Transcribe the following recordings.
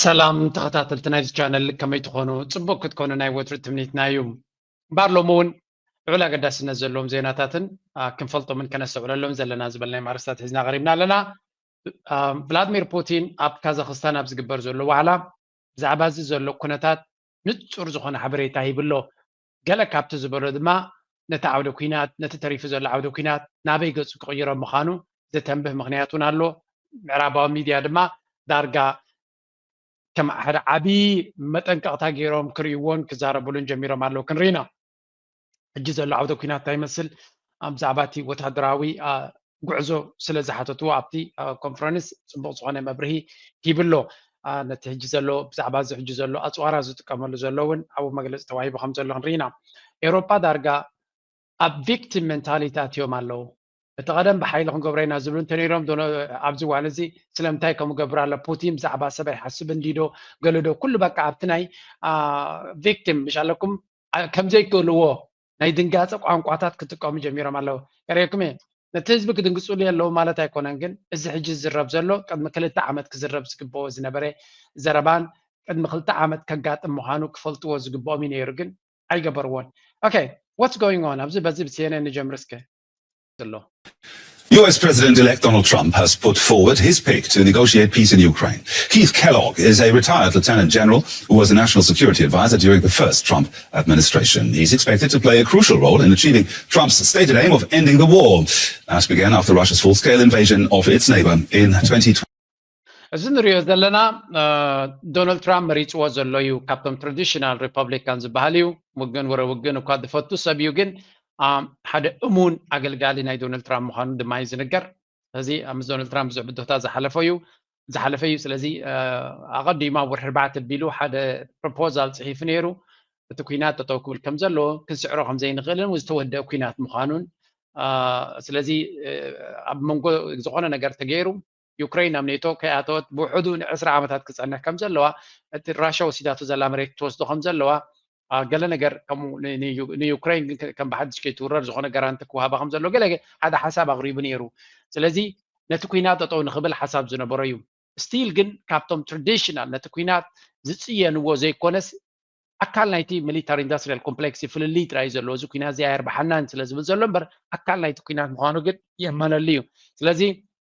ሰላም ተኸታተልቲ ናይዚ ቻነል፣ ከመይ ትኾኑ? ጽቡቕ ክትኮኑ ናይ ወትሩ ትምኒትና እዩ። እምበኣር ሎሚ እውን ልዑል ኣገዳስነት ዘለዎም ዜናታትን፣ አ፣ ክንፈልጦምን ከነስተውዕለሎም ዘለና ዝበልናዮም ኣርእስታት ሒዝና ቀሪብና ኣለና። አ፣ ቭላድሚር ፑቲን ኣብ ካዛኽስታን ኣብ ዝግበር ዘሎ ዋዕላ ብዛዕባ እዚ ዘሎ ኩነታት ንጹር ዝኾነ ሓበሬታ ሂቡ ኣሎ። ገለ ካብቲ ዝበሎ ድማ ነቲ ዓውደ ኲናት፣ ነቲ ተሪፉ ዘሎ ዓውደ ኲናት ናበይ ገጹ ክቕይሮ ምዃኑ ዘተንብህ ምኽንያት እውን ኣሎ። ምዕራባዊ ሚድያ ድማ ዳርጋ ከም ሓደ ዓቢ መጠንቀቕታ ገይሮም ክርእይዎን ክዛረብሉን ጀሚሮም ኣለዉ። ክንርኢ ኢና። ሕጂ ዘሎ ዓውደ ኲናት እንታይ ይመስል? ኣብ ብዛዕባ እቲ ወታደራዊ፣ አ፣ ጉዕዞ ስለ ዝሓተትዎ ኣብቲ፣ አ፣ ኮንፈረንስ ጽቡቕ ዝኾነ መብርሂ ሂቡ ኣሎ። አ፣ ነቲ ሕጂ ዘሎ፣ ብዛዕባ እዚ ሕጂ ዘሎ ኣጽዋራ ዝጥቀመሉ ዘሎ እውን ኣብኡ መግለጺ ተዋሂቡ ከም ዘሎ ክንርኢ ኢና። ኤውሮጳ ዳርጋ ኣብ ቪክቲም ሜንታሊቲ ኣትዮም ኣለዉ። እቲ ቀደም ብሓይሊ ክንገብሮ ኢና ዝብሉ እንተነይሮም፣ ዶ-፣ ኣብዚ እዋን እዚ ስለምንታይ ከምኡ ገብር ኣሎ? ፑቲን ብዛዕባ ሰብ ኣይሓስብን ድዩ ዶ? ገለ ዶ? ኩሉ በቃ ኣብቲ ናይ፣ አ፣ ቪክቲም ምሽ ኣለኩም፣ አ፣ ከም ዘይክእልዎ ናይ ድንጋጸ ቋንቋታት ክጥቀሙ ጀሚሮም ኣለዉ። የርእየኩም እየ። ነቲ ህዝቢ ክድንግጹሉ ኣለዉ ማለት ኣይኮነን፣ ግን እዚ ሕጂ ዝዝረብ ዘሎ ቅድሚ ክልተ ዓመት ክዝረብ ዝግብኦ ዝነበረ ዘረባን ቅድሚ ክልተ ዓመት ከጋጥም ምዃኑ ክፈልጥዎ ዝግብኦም እዩ ነይሩ፣ ግን ኣይገበርዎን። ኦኬ፣ what's going on? ኣብዚ በዚ ብሲኤንኤን ንጀምር እስከ። ዘሎ። U S President-elect Donald Trump has put forward his pick to negotiate peace in Ukraine. Keith Kellogg is a retired lieutenant general who was the national security advisor during the first Trump administration. He's expected to play a crucial role in achieving Trump's stated aim of ending the war. That began after Russia's full-scale invasion of its neighbor in twenty twenty. እዚ ንሪኦ ዘለና፣ እ፣ ዶናልድ ትራምፕ መሪፅዎ ዘሎ እዩ። ካብቶም ትራዲሽናል ሪፐብሊካን ዝበሃል እዩ። ውግን ወረ ውግን እኳ ዝፈቱ ሰብ እዩ፣ ግን፣ አ፣ ሓደ እሙን ኣገልጋሊ ናይ ዶናልድ ትራምፕ ምዃኑ ድማ እዩ ዝንገር። ስለዚ፣ አ፣ ምስ ዶናልድ ትራምፕ ብዙሕ ብድሆታት ዝሓለፈ እዩ፣ ዝሓለፈ እዩ። ስለዚ፣ እ፣ ኣቐዲሙ ኣብ ወርሒ ኣርባዕተ ኣቢሉ ሓደ ፕሮፖዛል ጽሒፉ ነይሩ። እቲ ኲናት ጠጠው ክብል ከም ዘለዎ፣ ክንስዕሮ ከም ዘይንኽእልን ዝተወደአ ኲናት ምዃኑን፣ አ፣ ስለዚ፣ እ፣ ኣብ መንጎ ዝኾነ ነገር ተገይሩ፣ ዩክረይን ናብ ኔቶ ከይኣተወት ብውሕዱ ንዕስራ ዓመታት ክጸንሕ ከም ዘለዋ፣ እቲ ራሻ ወሲዳቶ ዘላ መሬት ክትወስዶ ከም ዘለዋ፣ አ፣ ገለ ነገር ከምኡ ን-፣ ን-፣ ንዩክረይን ግን ከ-፣ ከም ብሓድሽ ከይትውረር ዝኾነ ጋራንቲ ክወሃባ ከም ዘሎ ገለ ሓደ ሓሳብ ኣቕሪቡ ነይሩ። ስለዚ ነቲ ኲናት ጠጠው ንኽብል ሓሳብ ዝነበሮ እዩ። ስቲል ግን ካብቶም ትራዲሽናል ነቲ ኲናት ዝጽየንዎ ዘይኮነስ፣ ኣካል ናይቲ ሚሊታሪ ኢንዳስትሪያል ኮምፕሌክስ እዩ፣ ፍልልይ ጥራይ እዩ ዘለዎ። እዚ ኲናት እዚ ኣየርብሓናን ስለ ዝብል ዘሎ እምበር፣ ኣካል ናይቲ ኲናት ምዃኑ ግን የእመነሉ እዩ። ስለዚ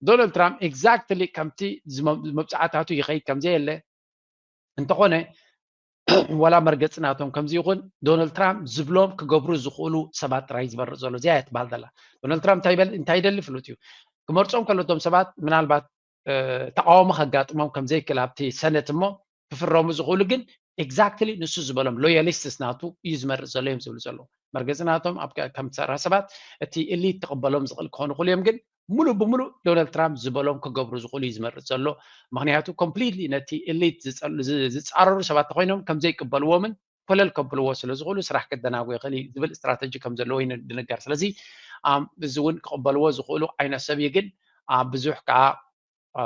ዶናልድ ትራምፕ ኤግዛክትሊ ከምቲ ዝመ-፣ መብጻዕታቱ ይኸይድ ከም ዘየለ፣ እንተኾነ ዋላ መርገጺ ናቶም ከምዚ ይኹን፣ ዶናልድ ትራምፕ ዝብሎም ክገብሩ ዝኽእሉ ሰባት ጥራይ ዝመርጽ ዘሎ። እዚኣ እያ ትበሃል ዘላ። ዶናልድ ትራምፕ እንታይ ይበል-፣ እንታይ ይደሊ ፍሉጥ እዩ። ክመርጾም ከሎ እቶም ሰባት ምናልባት፣ እ፣ ተቃውሞ ከጋጥሞም ከም ዘይክእል ኣብቲ ሰነት እሞ ክፍረሙ ዝኽእሉ ግን ኤግዛክትሊ ንሱ ዝበሎም ሎያሊስትስ ናቱ እዩ ዝመርጽ ዘሎ እዮም ዝብሉ ዘለዉ። መርገጺ ናቶም ኣብ ከ-፣ ከም ተራ ሰባት እቲ ኤሊት ክቕበሎም ዝኽእል ክኾኑ ይኽእሉ እዮም፣ ግን ሙሉእ ብሙሉእ ዶናልድ ትራምፕ ዝበሎም ክገብሩ ዝኽእሉ እዩ ዝመርጽ ዘሎ። ምኽንያቱ ኮምፕሊትሊ ነቲ ኤሊት ዝጸ-፣ ዝ-፣ ዝጻረሩ ሰባት ተኾይኖም ከም ዘይቅበልዎምን ኮለል ከብልዎ ስለ ዝኽእሉ ስራሕ ክደናጎ ይኽእል እዩ ዝብል ስትራተጂ ከም ዘለዎ እዩ ዝንገር። ስለዚ፣ ኣም፣ እዚ እውን ክቕበልዎ ዝኽእሉ ዓይነት ሰብ እዩ፣ ግን፣ አ፣ ብዙሕ ከዓ፣ አ፣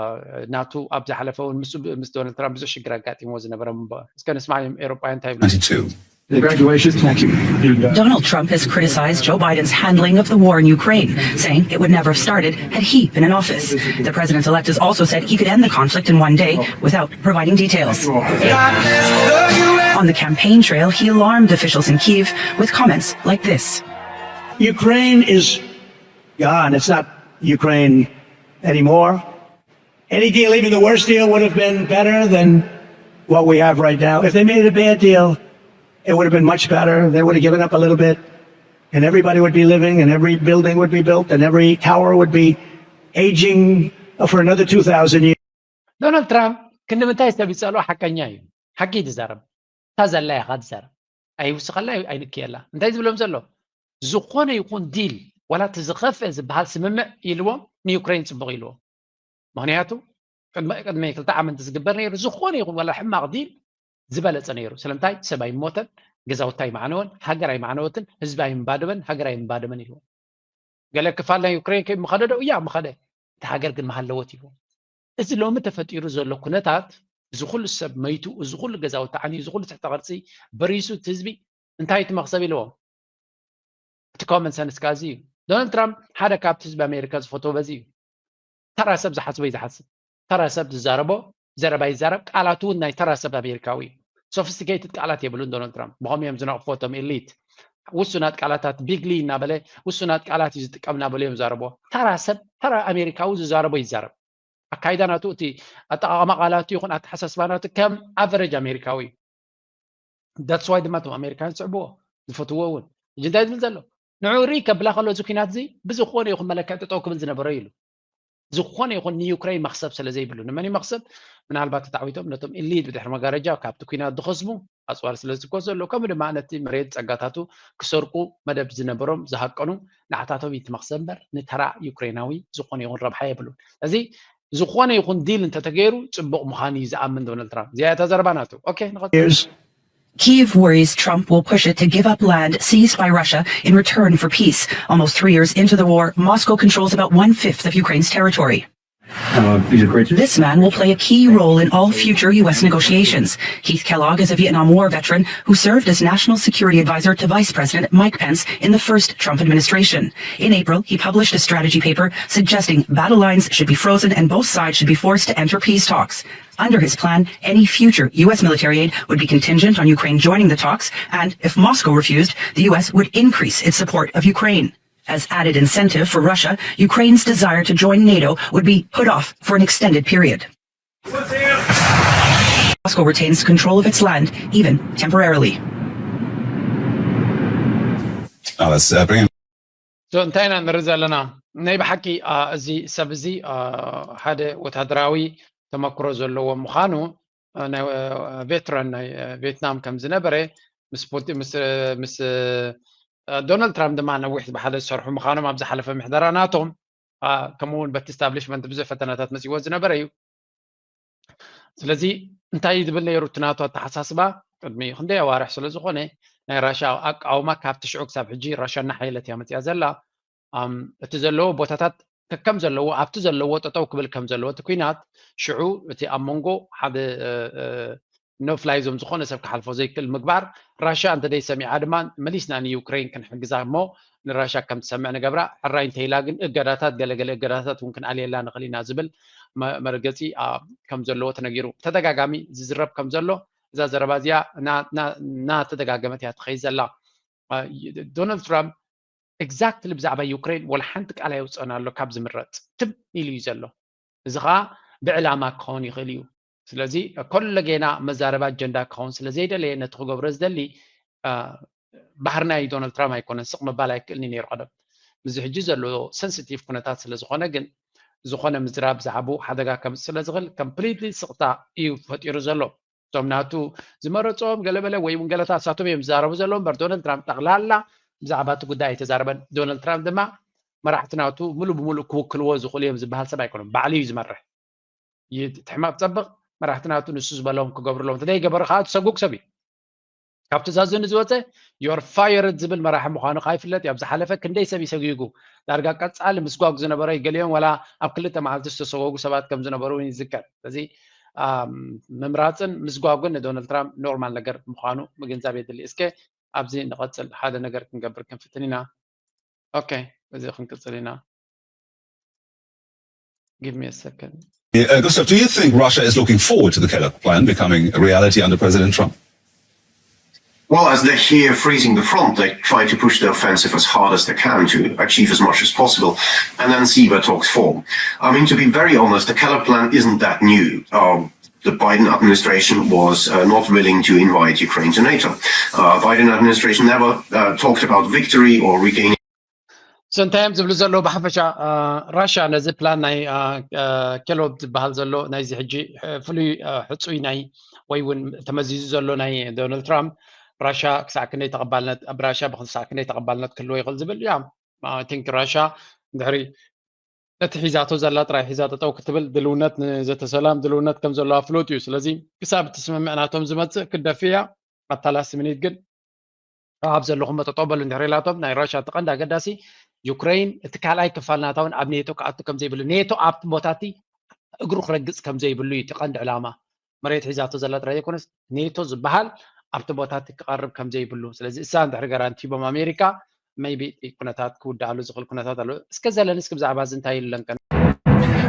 ናቱ ኣብ ዝሓለፈ እውን ምስ፣ ምስ ዶናልድ ትራምፕ ብዙሕ ሽግር ኣጋጢምዎ ዝነበረ እምበር። እስከ ንስማዕ እዮም ኤውሮጳውያን እንታይ ይብሉ። Congratulations. Thank you. Donald Trump has criticized Joe Biden's handling of the war in Ukraine, saying it would never have started had he been in office. The president-elect has also said he could end the conflict in one day without providing details. On the campaign trail, he alarmed officials in Kyiv with comments like this. Ukraine is gone. It's not Ukraine anymore. Any deal, even the worst deal, would have been better than what we have right now. If they made a bad deal, it would have been much better. They would have given up a little bit, and everybody would be living, and every building would be built, and every tower would be aging for another two thousand years. ዶናልድ ትራምፕ ክንዲ ምንታይ ሰብ ይጸልኦ ሓቀኛ እዩ። ሓቂ እዩ ዝዛረብ። እታ ዘላ ኢኻ ትዛረብ። ኣይውስኸላ፣ ኣይንክየላ። እንታይ ዝብሎም ዘሎ? ዝኾነ ይኹን ዲል፣ ዋላ እቲ ዝኸፍአ ዝበሃል ስምምዕ ኢልዎም ንዩክሬን ጽቡቕ ኢልዎም። ምኽንያቱ ቅድሚ፣ ቅድሚ ክልተ ዓመት ዝግበር ነይሩ፣ ዝኾነ ይኹን ዋላ ሕማቕ ዲል ዝበለጸ ነይሩ። ስለምንታይ? ሰብ ኣይሞተን፣ ገዛውቲ ኣይማዕነወን፣ ሃገር ኣይማዕነወትን፣ ህዝቢ ኣይምባደመን፣ ሃገር ኣይምባደመን ኢልዎም። ገለ ክፋል ናይ ዩክሬን ከ ምኸደ ዶ? እያ ምኸደ። እታ ሃገር ግን መሃለወት ኢልዎም። እዚ ሎሚ ተፈጢሩ ዘሎ ኩነታት፣ እዚ ኩሉ ሰብ መይቱ፣ እዚ ኩሉ ገዛውቲ ዓንዩ፣ እዚ ኩሉ ትሕተ ቅርጺ በሪሱ፣ እቲ ህዝቢ እንታይ እቲ መኽሰብ ኢልዎም? እቲ ኮመን ሰንስ ከኣ እዚ እዩ። ዶናልድ ትራምፕ ሓደ ካብቲ ህዝቢ ኣሜሪካ ዝፈትዎ በዚ እዩ። ተራ ሰብ ዝሓስቦ እዩ ዝሓስብ። ተራ ሰብ ዝዛረቦ ዘረባ ይዛረብ። ቃላቱ እውን ናይ ተራ ሰብ ኣሜሪካዊ እዩ። ሶፊስቲኬትድ ቃላት የብሉን ዶናልድ ትራምፕ። ብኸም እዮም ዝነቕፎ እቶም ኤሊት። ውሱናት ቃላታት፣ ቢግሊ እናበለ ውሱናት ቃላት እዩ ዝጥቀም እናበሉ እዮም ዝዛረብዎ። ተራ ሰብ፣ ተራ ኣሜሪካዊ ዝዛረቦ ይዛረብ። ኣካይዳ ናቱ፣ እቲ ኣጠቓቕማ ቃላቱ ይኹን ኣተሓሳስባ ናቱ ከም ኣቨሬጅ ኣሜሪካዊ እዩ። That's why ድማ እቶም ኣሜሪካውያን ዝስዕብዎ፣ ዝፈትዎ እውን። ሕጂ እንታይ ዝብል ዘሎ? ንዑ ርኢ ከብላ ከሎ፣ እዚ ኲናት እዚ ብዝኾነ ይኹን መለክዕ ጠጠው ክብል ዝነበሮ ኢሉ። ዝኾነ ይኹን ንዩክሬን መኽሰብ ስለ ዘይብሉ። ንመን እዩ መኽሰብ? ምናልባት ተታዕዊቶም ነቶም ኤሊት ብድሕሪ መጋረጃ ካብቲ ኲናት ዝኸስቡ ኣፅዋር ስለ ዝትኮስ ዘሎ፣ ከምኡ ድማ ነቲ መሬት ጸጋታቱ ክሰርቁ መደብ ዝነበሮም ዝሃቀኑ ንዓታቶም እዩ እቲ መኽሰብ እምበር ንተራ ዩክሬናዊ ዝኾነ ይኹን ረብሓ የብሉን። እዚ ዝኾነ ይኹን ዲል እንተተገይሩ ጽቡቕ ምዃኑ እዩ ዝኣምን ዶናልድ ትራምፕ። እዚኣ እታ ዘረባ ናቱ። ኦኬ፣ ንቐጽል። Kyiv worries Trump will push it to give up land seized by Russia in return for peace. Almost three years into the war, Moscow controls about one fifth of Ukraine's territory. Uh, he's a great. This man will play a key role in all future U S negotiations. Keith Kellogg is a Vietnam War veteran who served as National Security Advisor to Vice President Mike Pence in the first Trump administration. In April, he published a strategy paper suggesting battle lines should be frozen and both sides should be forced to enter peace talks. Under his plan, any future U S military aid would be contingent on Ukraine joining the talks, and if Moscow refused, the U S would increase its support of Ukraine. As added incentive for Russia, Ukraine's desire to join NATO would be put off for an extended period. Moscow retains control of its land, even temporarily. Oh, that's uh, brilliant. So እንታይ ኢና ንርኢ ዘለና? ናይ ብሓቂ፣ አ፣ እዚ ሰብ እዚ፣ አ፣ ሓደ ወታደራዊ ተመክሮ ዘለዎ ምዃኑ፣ አ፣ ናይ፣ አ፣ ቬትራን ናይ፣ አ፣ ቬትናም ከም ዝነበረ ምስ ፑቲ-፣ ምስ፣ ምስ፣ አ፣ ዶናልድ ትራምፕ ድማ ነዊሕ ብሓደ ዝሰርሑ ምዃኖም ኣብ ዝሓለፈ ምሕደራ ናቶም፣ አ፣ ከምኡ እውን በቲ ስታብሊሽመንት ብዙሕ ፈተናታት መጺዎ ዝነበረ እዩ። ስለዚ እንታይ ዝብል ነይሩ እቲ ናቱ ኣተሓሳስባ? ቅድሚ ክንደይ ኣዋርሕ ስለ ዝኾነ ናይ ራሻ ኣቃውማ ካብቲ ሽዑ ክሳብ ሕጂ ራሻ እናሓየለት እያ መፅያ ዘላ። ኣም፣ እቲ ዘለዎ ቦታታት ከከም ዘለዎ ኣብቲ ዘለዎ ጠጠው ክብል ከም ዘለዎ እቲ ኲናት ሽዑ እቲ ኣብ መንጎ ሓደ፣ እ፣ እ፣ ኖ ፍላይ ዞን ዝኾነ ሰብ ክሓልፎ ዘይክእል ምግባር ራሻ እንተደይ ሰሚዓ ድማ መሊስና ንዩክሬን ክንሕግዛ እሞ ንራሻ ከም ትሰምዕ ንገብራ። ሕራይ እንተኢላ ግን እገዳታት፣ ገለገለ እገዳታት እውን ክንኣልየላ ንኽእል ኢና ዝብል መ-፣ መርገፂ፣ አ፣ ከም ዘለዎ ተነጊሩ። ብተደጋጋሚ ዝዝረብ ከም ዘሎ እዛ ዘረባ እዚኣ እና-፣ እና-፣ እናተደጋገመት እያ ትኸይድ ዘላ። አ፣ ዶናልድ ትራምፕ ኤግዛክትሊ ብዛዕባ ዩክሬን ወላ ሓንቲ ቃል ኣየውፅአን ኣሎ ካብ ዝምረፅ። ትም ኢሉ እዩ ዘሎ። እዚ ኸዓ ብዕላማ ክኸውን ይኽእል እዩ። ስለዚ ኮለጌና መዛረባ ኣጀንዳ ክኸውን ስለ ዘይደለየ ነቲ ክገብሮ ዝደሊ፣ አ፣ ባህርና እዩ። ዶናልድ ትራምፕ ኣይኮነን፣ ስቕ ምባል ኣይክእልን እዩ ነይሩ ቀደም። ምስዚ ሕጂ ዘሎ ሰንሲቲቭ ኩነታት ስለ ዝኾነ ግን ዝኾነ ምዝራብ ብዛዕባኡ ሓደጋ ከምፅእ ስለ ዝኽእል ኮምፕሊትሊ ስቕታ እዩ ፈጢሩ ዘሎ። እቶም ናቱ ዝመረፆም ገለበለ ወይ እውን ገለታት ንሳቶም እዮም ዝዛረቡ ዘለዉ እምበር ዶናልድ ትራምፕ ጠቕላላ ብዛዕባ እቲ ጉዳይ ኣይተዛረበን። ዶናልድ ትራምፕ ድማ መራሕቲ ናቱ ሙሉእ ብሙሉእ ክውክልዎ ዝኽእሉ እዮም ዝበሃል ሰብ ኣይኮነን። ባዕሉ እዩ ዝመርሕ። ይትሕመቕ ጸብቕ፣ መራሕቲ ናቱ ንሱ ዝበሎም ክገብርሎም እንተዘይገበሩ ከዓ እቲ ሰጉግ ሰብ እዩ። ካብ ትእዛዙ ንዝወፀ you're fired ዝብል መራሒ ምዃኑ ከዓ ይፍለጥ እዩ። ኣብ ዝሓለፈ ክንደይ ሰብ እዩ ሰጒጉ። ዳርጋ ቀጻሊ ምስጓግ ዝነበረ እዩ። ገሊኦም ዋላ ኣብ ክልተ መዓልቲ ዝተሰጎጉ ሰባት ከም ዝነበሩ እውን ይዝከር። ስለዚ፣ ኣም፣ ምምራፅን ምስጓጉን ንዶናልድ ትራምፕ ኖርማል ነገር ምዃኑ ምግንዛብ የድሊ። እስከ ኣብዚ ንቐፅል፣ ሓደ ነገር ክንገብር ክንፍትን ኢና። ኦኬ፣ እዚ ክንቅፅል ኢና። Give me a second. Uh, Gustav, do you think Russia is looking forward to the Kellogg plan becoming a reality under President Trump? Well, as they're here freezing the front, they try to push the offensive as hard as they can to achieve as much as possible, and then see where talks fall. I mean, to be very honest, the Kellogg plan isn't that new. Um, the Biden administration was uh, not willing to invite Ukraine to NATO. Uh, Biden administration never uh, talked about victory or regaining So እንታይ እዮም ዝብሉ ዘለዉ ብሓፈሻ? እ፣ ራሻ ነዚ ፕላን ናይ፣ እ፣ እ፣ ኬሎግ ዝበሃል ዘሎ ናይዚ ሕጂ፣ እ፣ ፍሉይ፣ እ፣ ሕጹይ ናይ ወይ እውን ተመዚዙ ዘሎ ናይ ዶናልድ ትራምፕ ራሻ ክሳዕ ክንደይ ተቐባልነት፣ ኣብ ራሻ ብክሳዕ ክንደይ ተቐባልነት ክህልዎ ይኽእል ዝብል፣ ያ፣ I think ራሻ ድሕሪ ነቲ ሒዛቶ ዘላ ጥራይ ሒዛ ጠጠው ክትብል ድልውነት ንዘተሰላም ድልውነት ከም ዘለዋ ፍሉጥ እዩ። ስለዚ ክሳብ እቲ ስምምዕ ናቶም ዝመጽእ ክትደፊ እያ። ኣብታ ላስት ሚኒት ግን ኣብ ዘለኹም ጠጠው በሉ እንድሕር ኢላቶም፣ ናይ ራሻ እቲ ቀንዲ ኣገዳሲ ዩክሬን እቲ ካልኣይ ክፋል ናታ እውን ኣብ ኔቶ ክኣቱ ከም ዘይብሉ፣ ኔቶ ኣብቲ ቦታ እቲ እግሩ ክረግጽ ከም ዘይብሉ እዩ እቲ ቀንዲ ዕላማ። መሬት ሒዛቶ ዘላ ጥራይ ዘይኮነስ ኔቶ ዝበሃል ኣብቲ ቦታ እቲ ክቐርብ ከም ዘይብሉ። ስለዚ እሳ እንድሕር ጋራንቲ ሂቦም ኣሜሪካ፣ ሜይቢ እቲ ኩነታት ክውድኣሉ ዝኽእል ኩነታት ኣሎ። እስከ ዘለንስኪ ብዛዕባ እዚ እንታይ ኢሉ ኣለንከን?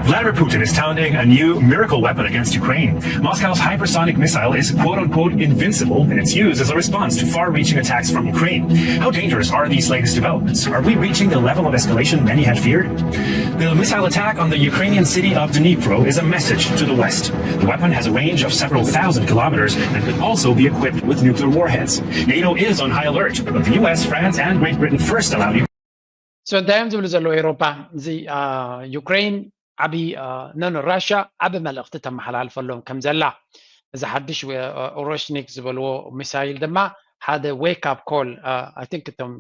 Vladimir Putin is touting a new miracle weapon against Ukraine. Moscow's hypersonic missile is quote unquote invincible, and it's used as a response to far reaching attacks from Ukraine. How dangerous are these latest developments? Are we reaching the level of escalation many had feared? The missile attack on the Ukrainian city of Dnipro is a message to the West. The weapon has a range of several thousand kilometers and could also be equipped with nuclear warheads. NATO is on high alert, but the U S, France, and Great Britain first allowed So እንታይ እዮም ዝብሉ ዘለዉ ኤውሮጳ? እዚ ዩክሬን ዓብዪ ነን ራሽያ ዓቢ መልእኽቲ ተመሓላልፈሎም ከም ዘላ፣ እዚ ሓድሽ ኦሮሽኒክ ዝበልዎ ሚሳይል ድማ ሓደ wake up call። I think እቶም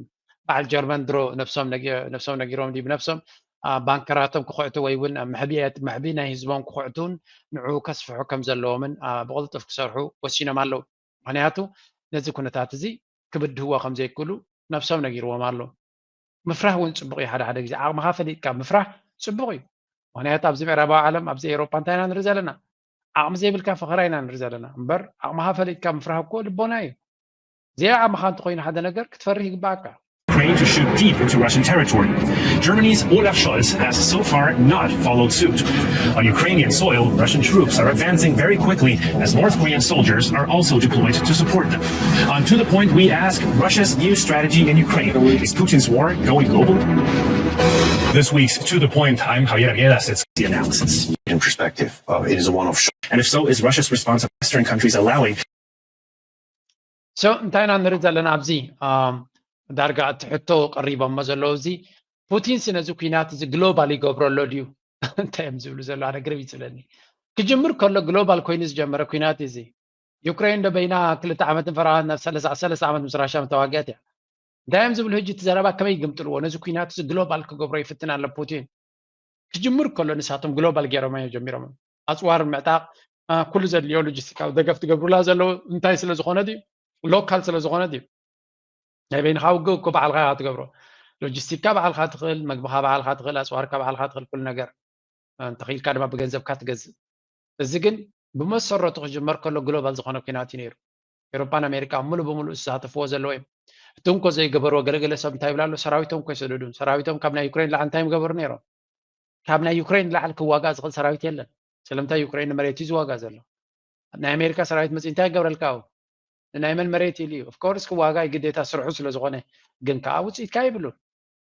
በዓል ጀርመን ድሮ ነብሶም ነጊሮም ድዩ ብነብሶም ባንከራቶም ክኹዕቱ ወይ እውን መሕቢ ናይ ህዝቦም ክኹዕቱን ንዕኡ ከስፍሑ ከም ዘለዎምን ብቕልጡፍ ክሰርሑ ወሲኖም ኣለዉ። ምክንያቱ ነዚ ኩነታት እዚ ክብድህዎ ከም ዘይክእሉ ነብሶም ነጊርዎም ኣሎ። ምፍራህ እውን ፅቡቅ እዩ። ሓደ ሓደ ግዜ ዓቕምኻ ፈሊጥካ ምፍራህ ፅቡቅ እዩ። ምክንያቱ ኣብዚ ምዕራባዊ ዓለም ኣብዚ ኤውሮፓ እንታይ ኢና ንርኢ ዘለና? ዓቕሚ ዘይብልካ ፈኸራ ኢና ንርኢ ዘለና እምበር ዓቕምኻ ፈሊጥካ ምፍራህ እኮ ልቦና እዩ። ዘይዓቕምኻ እንተኮይኑ ሓደ ነገር ክትፈርህ ይግባኣካ። Ukraine to shoot deep into Russian territory. Germany's Olaf Scholz has so far not followed suit. On Ukrainian soil, Russian troops are advancing very quickly as North Korean soldiers are also deployed to support them. On To the Point, we ask Russia's new strategy in Ukraine. Is Putin's war going global? This week's To the Point, I'm Javier Arguedas. It's the analysis. In perspective, uh, it is a one-off shock. And if so, is Russia's response of Western countries allowing So እንታይ ኢና ንርኢ ዘለና ኣብዚ? ዳርጋ እቲ ሕቶ ቀሪቦሞ ዘለዉ እዚ ፑቲንሲ ነዚ ኩናት እዚ ግሎባል ይገብሮ ኣሎ ድዩ? እንታይ እዮም ዝብሉ ዘለዉ? ኣነ ግርም ይፅለኒ። ክጅምር ከሎ ግሎባል ኮይኑ ዝጀመረ ኩናት እዚ ዩክሬን ዶ በይና ክልተ ዓመትን ፈረቓን ናብ ሰለስተ ዓመት ምስ ራሻ ተዋግአት እያ። እንታይ እዮም ዝብሉ ሕጂ? እቲ ዘረባ ከመይ ይግምጥልዎ? ነዚ ኩናት እዚ ግሎባል ክገብሮ ይፍትን ኣሎ ፑቲን። ክጅምር ከሎ ንሳቶም ግሎባል ገይሮም እዮም ጀሚሮም። ኣፅዋር ምዕጣቕ ኩሉ ዘድልዮ ሎጂስቲካዊ ደገፍ ትገብሩላ ዘለዉ እንታይ ስለ ዝኾነ ድዩ? ሎካል ስለ ዝኾነ ድዩ? ናይ በይንኻ ውግእ እኮ ባዕልኻ ኢኻ ትገብሮ። ሎጂስቲካ ባዕልኻ ትኽእል፣ መግብኻ ባዕልኻ ትኽእል፣ ኣፅዋርካ ባዕልኻ ትኽእል፣ ኩሉ ነገር እንተኽኢልካ ድማ ብገንዘብካ ትገዝእ። እዚ ግን ብመሰረቱ ክጅመር ከሎ ግሎባል ዝኾነ ኩናት እዩ ነይሩ። ኤውሮፓን ኣሜሪካ ሙሉ ብሙሉ ዝሳተፍዎ ዘለዎ እዮም። እቲ እንኮ ዘይገበርዎ ገለገለ ሰብ እንታይ ይብላ ኣሎ? ሰራዊቶም እኮ ይሰደዱን ሰራዊቶም ካብ ናይ ዩክሬን ላዕሊ እንታይ ምገበሩ ነይሮም? ካብ ናይ ዩክሬን ላዕሊ ክዋጋእ ዝኽእል ሰራዊት የለን። ስለምንታይ? ዩክሬን ንመሬት እዩ ዝዋጋእ ዘሎ። ናይ ኣሜሪካ ሰራዊት መፅኡ እንታይ ይገብረልካ? ው ንናይ መን መሬት ኢሉ እዩ? ኦፍኮርስ ክዋጋእ ግዴታ ስርሑ ስለ ዝኾነ፣ ግን ከዓ ውፅኢት ከዓ ይብሉን።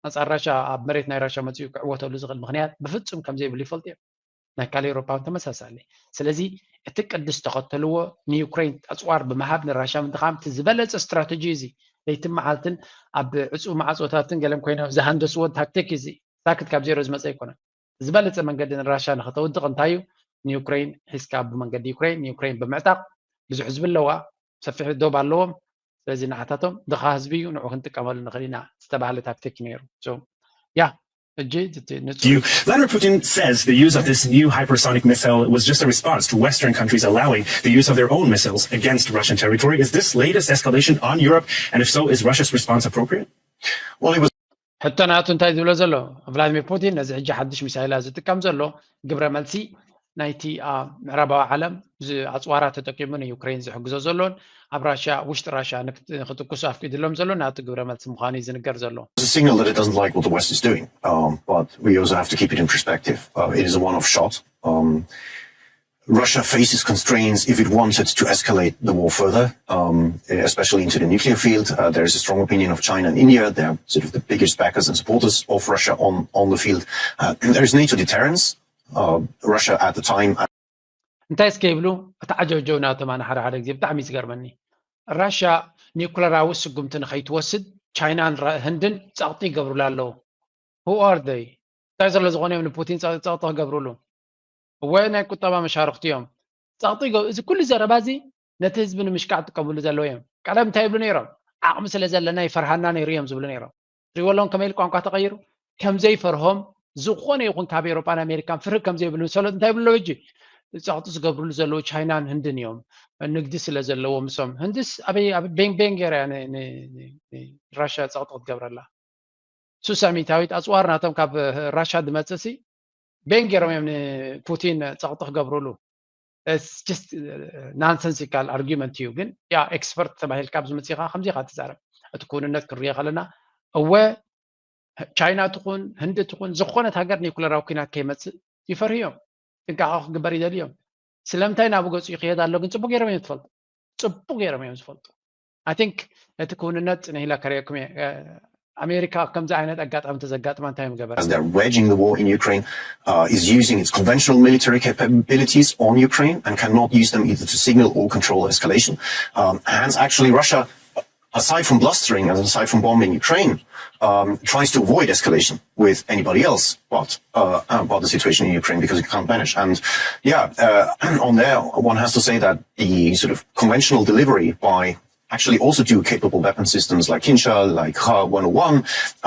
ኣንፃር ራሻ ኣብ መሬት ናይ ራሻ መፅኡ ክዕወተሉ ዝኽእል ምክንያት ብፍፁም ከም ዘይብሉ ይፈልጡ እዮም። ናይ ካልእ ኤውሮፓ እውን ተመሳሳሊ። ስለዚ እቲ ቅዲ ዝተኸተልዎ ንዩክሬን ኣፅዋር ብምሃብ ንራሻ ምድኻም እቲ ዝበለፀ ስትራተጂ እዚ ለይትን መዓልትን ኣብ ዕፁ ማዕፆታትን ገለን ኮይኖም ዝሃንደስዎ ታክቲክ እዚ ሳክት ካብ ዜሮ ዝመፀ ኣይኮነን። ዝበለፀ መንገዲ ንራሻ ንኸተውድቕ እንታይ እዩ? ንዩክሬን ሒዝካ ብመንገዲ ዩክሬን ንዩክሬን ብምዕጣቕ ብዙሕ ህዝቢ ኣለዋ፣ ሰፊሕ ዶብ ኣለዎም። ስለዚ ንዓታቶም ድኻ ህዝቢ እዩ ንዑ ክንጥቀመሉ ንኽእል ኢና ዝተባህለ ታክቲክ ነይሩ። ያ ሕጂ Vladimir Putin says the use of this new hypersonic missile was just a response to Western countries allowing the use of their own missiles against Russian territory. Is this latest escalation on Europe? And if so, is Russia's response appropriate? Well, it was ሕቶ ናቱ እንታይ ዝብሎ ዘሎ? ቭላድሚር ፑቲን ነዚ ሕጂ ሓድሽ ሚሳይላ ዝጥቀም ዘሎ ግብረ መልሲ ናይቲ ምዕራባዊ ዓለም ኣፅዋራ ተጠቂሙ ንዩክሬን ዝሕግዞ ዘሎን ኣብ ራሽያ ውሽጢ ራሽያ ንክትኩሱ ኣፍቂድሎም ዘሎ ናቱ ግብረ መልሲ ምዃኑ እዩ ዝንገር ዘሎ። It's a signal that it doesn't like what the West is doing, um, but we also have to keep it in perspective. Uh, it is a one-off shot. Um, Russia faces constraints if it wanted to escalate the war further, um, especially into the nuclear field. Uh, there is a strong opinion of China and India. They're sort of the biggest backers and supporters of Russia on, on the field. Uh, there is NATO deterrence. Uh, Russia at the time. እንታይ እስከ ይብሉ? እቲ ዓጀውጀው ናቶም ኣነ ሓደ ሓደ ግዜ ብጣዕሚ እዩ ዝገርመኒ። ራሽያ ኒኩለራዊ ስጉምቲ ንኸይትወስድ ቻይናን ህንድን ጸቕጢ ይገብሩላ ኣለዉ። Who are they? እንታይ ዘሎ ዝኾነ እዮም ንፑቲን ጸቕጢ ክገብሩሉ? እወ ናይ ቁጠባ መሻርኽቲ እዮም። ጸቕጢ እዚ ኩሉ ዘረባ እዚ ነቲ ህዝቢ ንምሽካዕ ጥቀምሉ ዘለዉ እዮም። ቀደም እንታይ ይብሉ ነይሮም? ዓቕሚ ስለ ዘለና ይፈርሃና ነይሩ እዮም ዝብሉ ነይሮም። ትሪእዎ ኣለኹም ከመይ ኢሉ ቋንቋ ተቐይሩ? ከም ዘይፈርሆም ዝኾነ ይኹን ካብ ኤውሮጳን ኣሜሪካን ፍርህ ከም ዘይብሉ ሰሎት እንታይ ይብሉ ኣለዉ ሕጂ? ጸቕጢ ዝገብርሉ ዘለዉ ቻይናን ህንድን እዮም። ንግዲ ስለ ዘለዎ ምሶም። ህንድስ ኣበይ ቤንግ ቤንግ ገይራ እያ ንራሽያ ጸቕጢ ክትገብረላ። ሱሳሚታዊት ኣጽዋር ናቶም ካብ ራሻ ዝመጽእ ሲ ቤን ገይሮም እዮም ንፑቲን ጸቕጢ ክገብሩሉ። ናንሰንሲካል ኣርጊመንት እዩ። ግን ያ ኤክስፐርት ተባሂልካ ኣብዚ መጺኻ ከምዚ ኢኻ ትዛረብ። እቲ ክውንነት ክንሪኦ ከለና እወ ቻይና ትኹን ህንዲ ትኹን ዝኾነት ሃገር ኒኩለራዊ ኩናት ከይመጽእ ይፈርሁ እዮም። ጥንቃቐ ክግበር ይደልዩ እዮም። ስለምንታይ ናብኡ ገጹ ይኽየድ ኣሎ ግን ጽቡቕ ገይሮም እዮም ዝፈልጡ። ጽቡቕ ገይሮም እዮም ዝፈልጡ። I think ነቲ ክውንነት ጽንሕ ኢለ ከርእየኩም እየ። ኣሜሪካ ከምዚ ዓይነት ኣጋጣሚ ተዘጋጥማ እንታይ ምገበረ? As they're waging the war in Ukraine, uh, is using its conventional military capabilities on Ukraine and cannot use them either to signal or control escalation. Um, and actually, Russia, aside from blustering and aside from bombing Ukraine, um, tries to avoid escalation with anybody else but, uh, uh, but the situation in Ukraine because it can't manage. And yeah, uh, on there, one has to say that the sort of conventional delivery by actually also do capable weapon systems like Kinzhal, like Kha one oh one,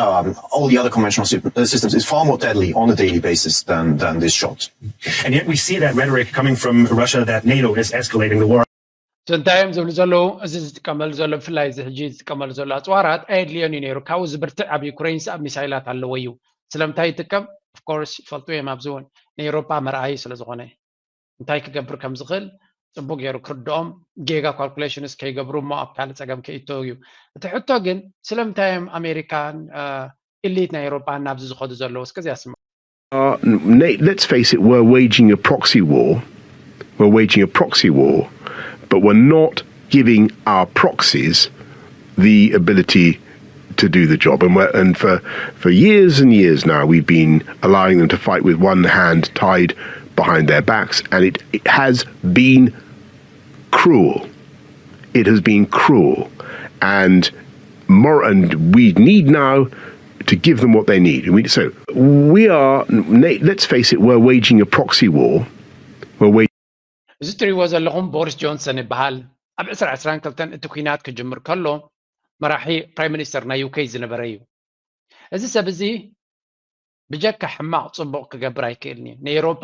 um, all the other conventional sy- uh, systems is far more deadly on a daily basis than, than this shot. And yet we see that rhetoric coming from Russia that NATO is escalating the war. So እንታይ እዮም ዝብሉ ዘለዉ? እዚ ዝጥቀመሉ ዘሎ ብፍላይ እዚ ሕጂ ዝጥቀመሉ ዘሎ ኣፅዋራት ኣየድልዮን እዩ ነይሩ። ካብኡ ዝብርትዕ ኣብ ዩክሬንስ ኣብ ሚሳይላት ኣለዎ እዩ። ስለምንታይ ይጥቀም? Of course ይፈልጡ እዮም። ኣብዚ እውን ንኤውሮጳ መርኣዩ ስለ ዝኾነ እንታይ ክገብር ከም ዝኽእል ፅቡቅ ገይሩ ክርድኦም ጌጋ calculations ከይገብሩ እሞ ኣብ ካልእ ፀገም ከይእተው እዩ። እቲ ሕቶ ግን ስለምንታይ እዮም ኣሜሪካን elite ናይ ኤውሮጳን ናብዚ ዝኸዱ ዘለዉ እስከ እዚኣ ስምዑ። Let's face it, we're waging a proxy war. We're waging a proxy war, but we're not giving our proxies the ability to do the job. And, we're, and for, for years and years now, we've been allowing them to fight with one hand tied behind their backs, and it, it has been cruel. It has been cruel. And, more, and we need now to give them what they need. We, so we are, let's face it, we're waging a proxy war. We're waging እዚ ትሪእዎ ዘለኹም ቦሪስ ጆንሰን ይበሃል። ኣብ ዕስራ ዕስራን ክልተን እቲ ኲናት ክጅምር ከሎ መራሒ ፕራይም ሚኒስተር ናይ ዩኬ ዝነበረ እዩ። እዚ ሰብ እዚ ብጀካ ሕማቕ ጽቡቕ ክገብር ኣይክእልን እዩ። ንኤውሮጳ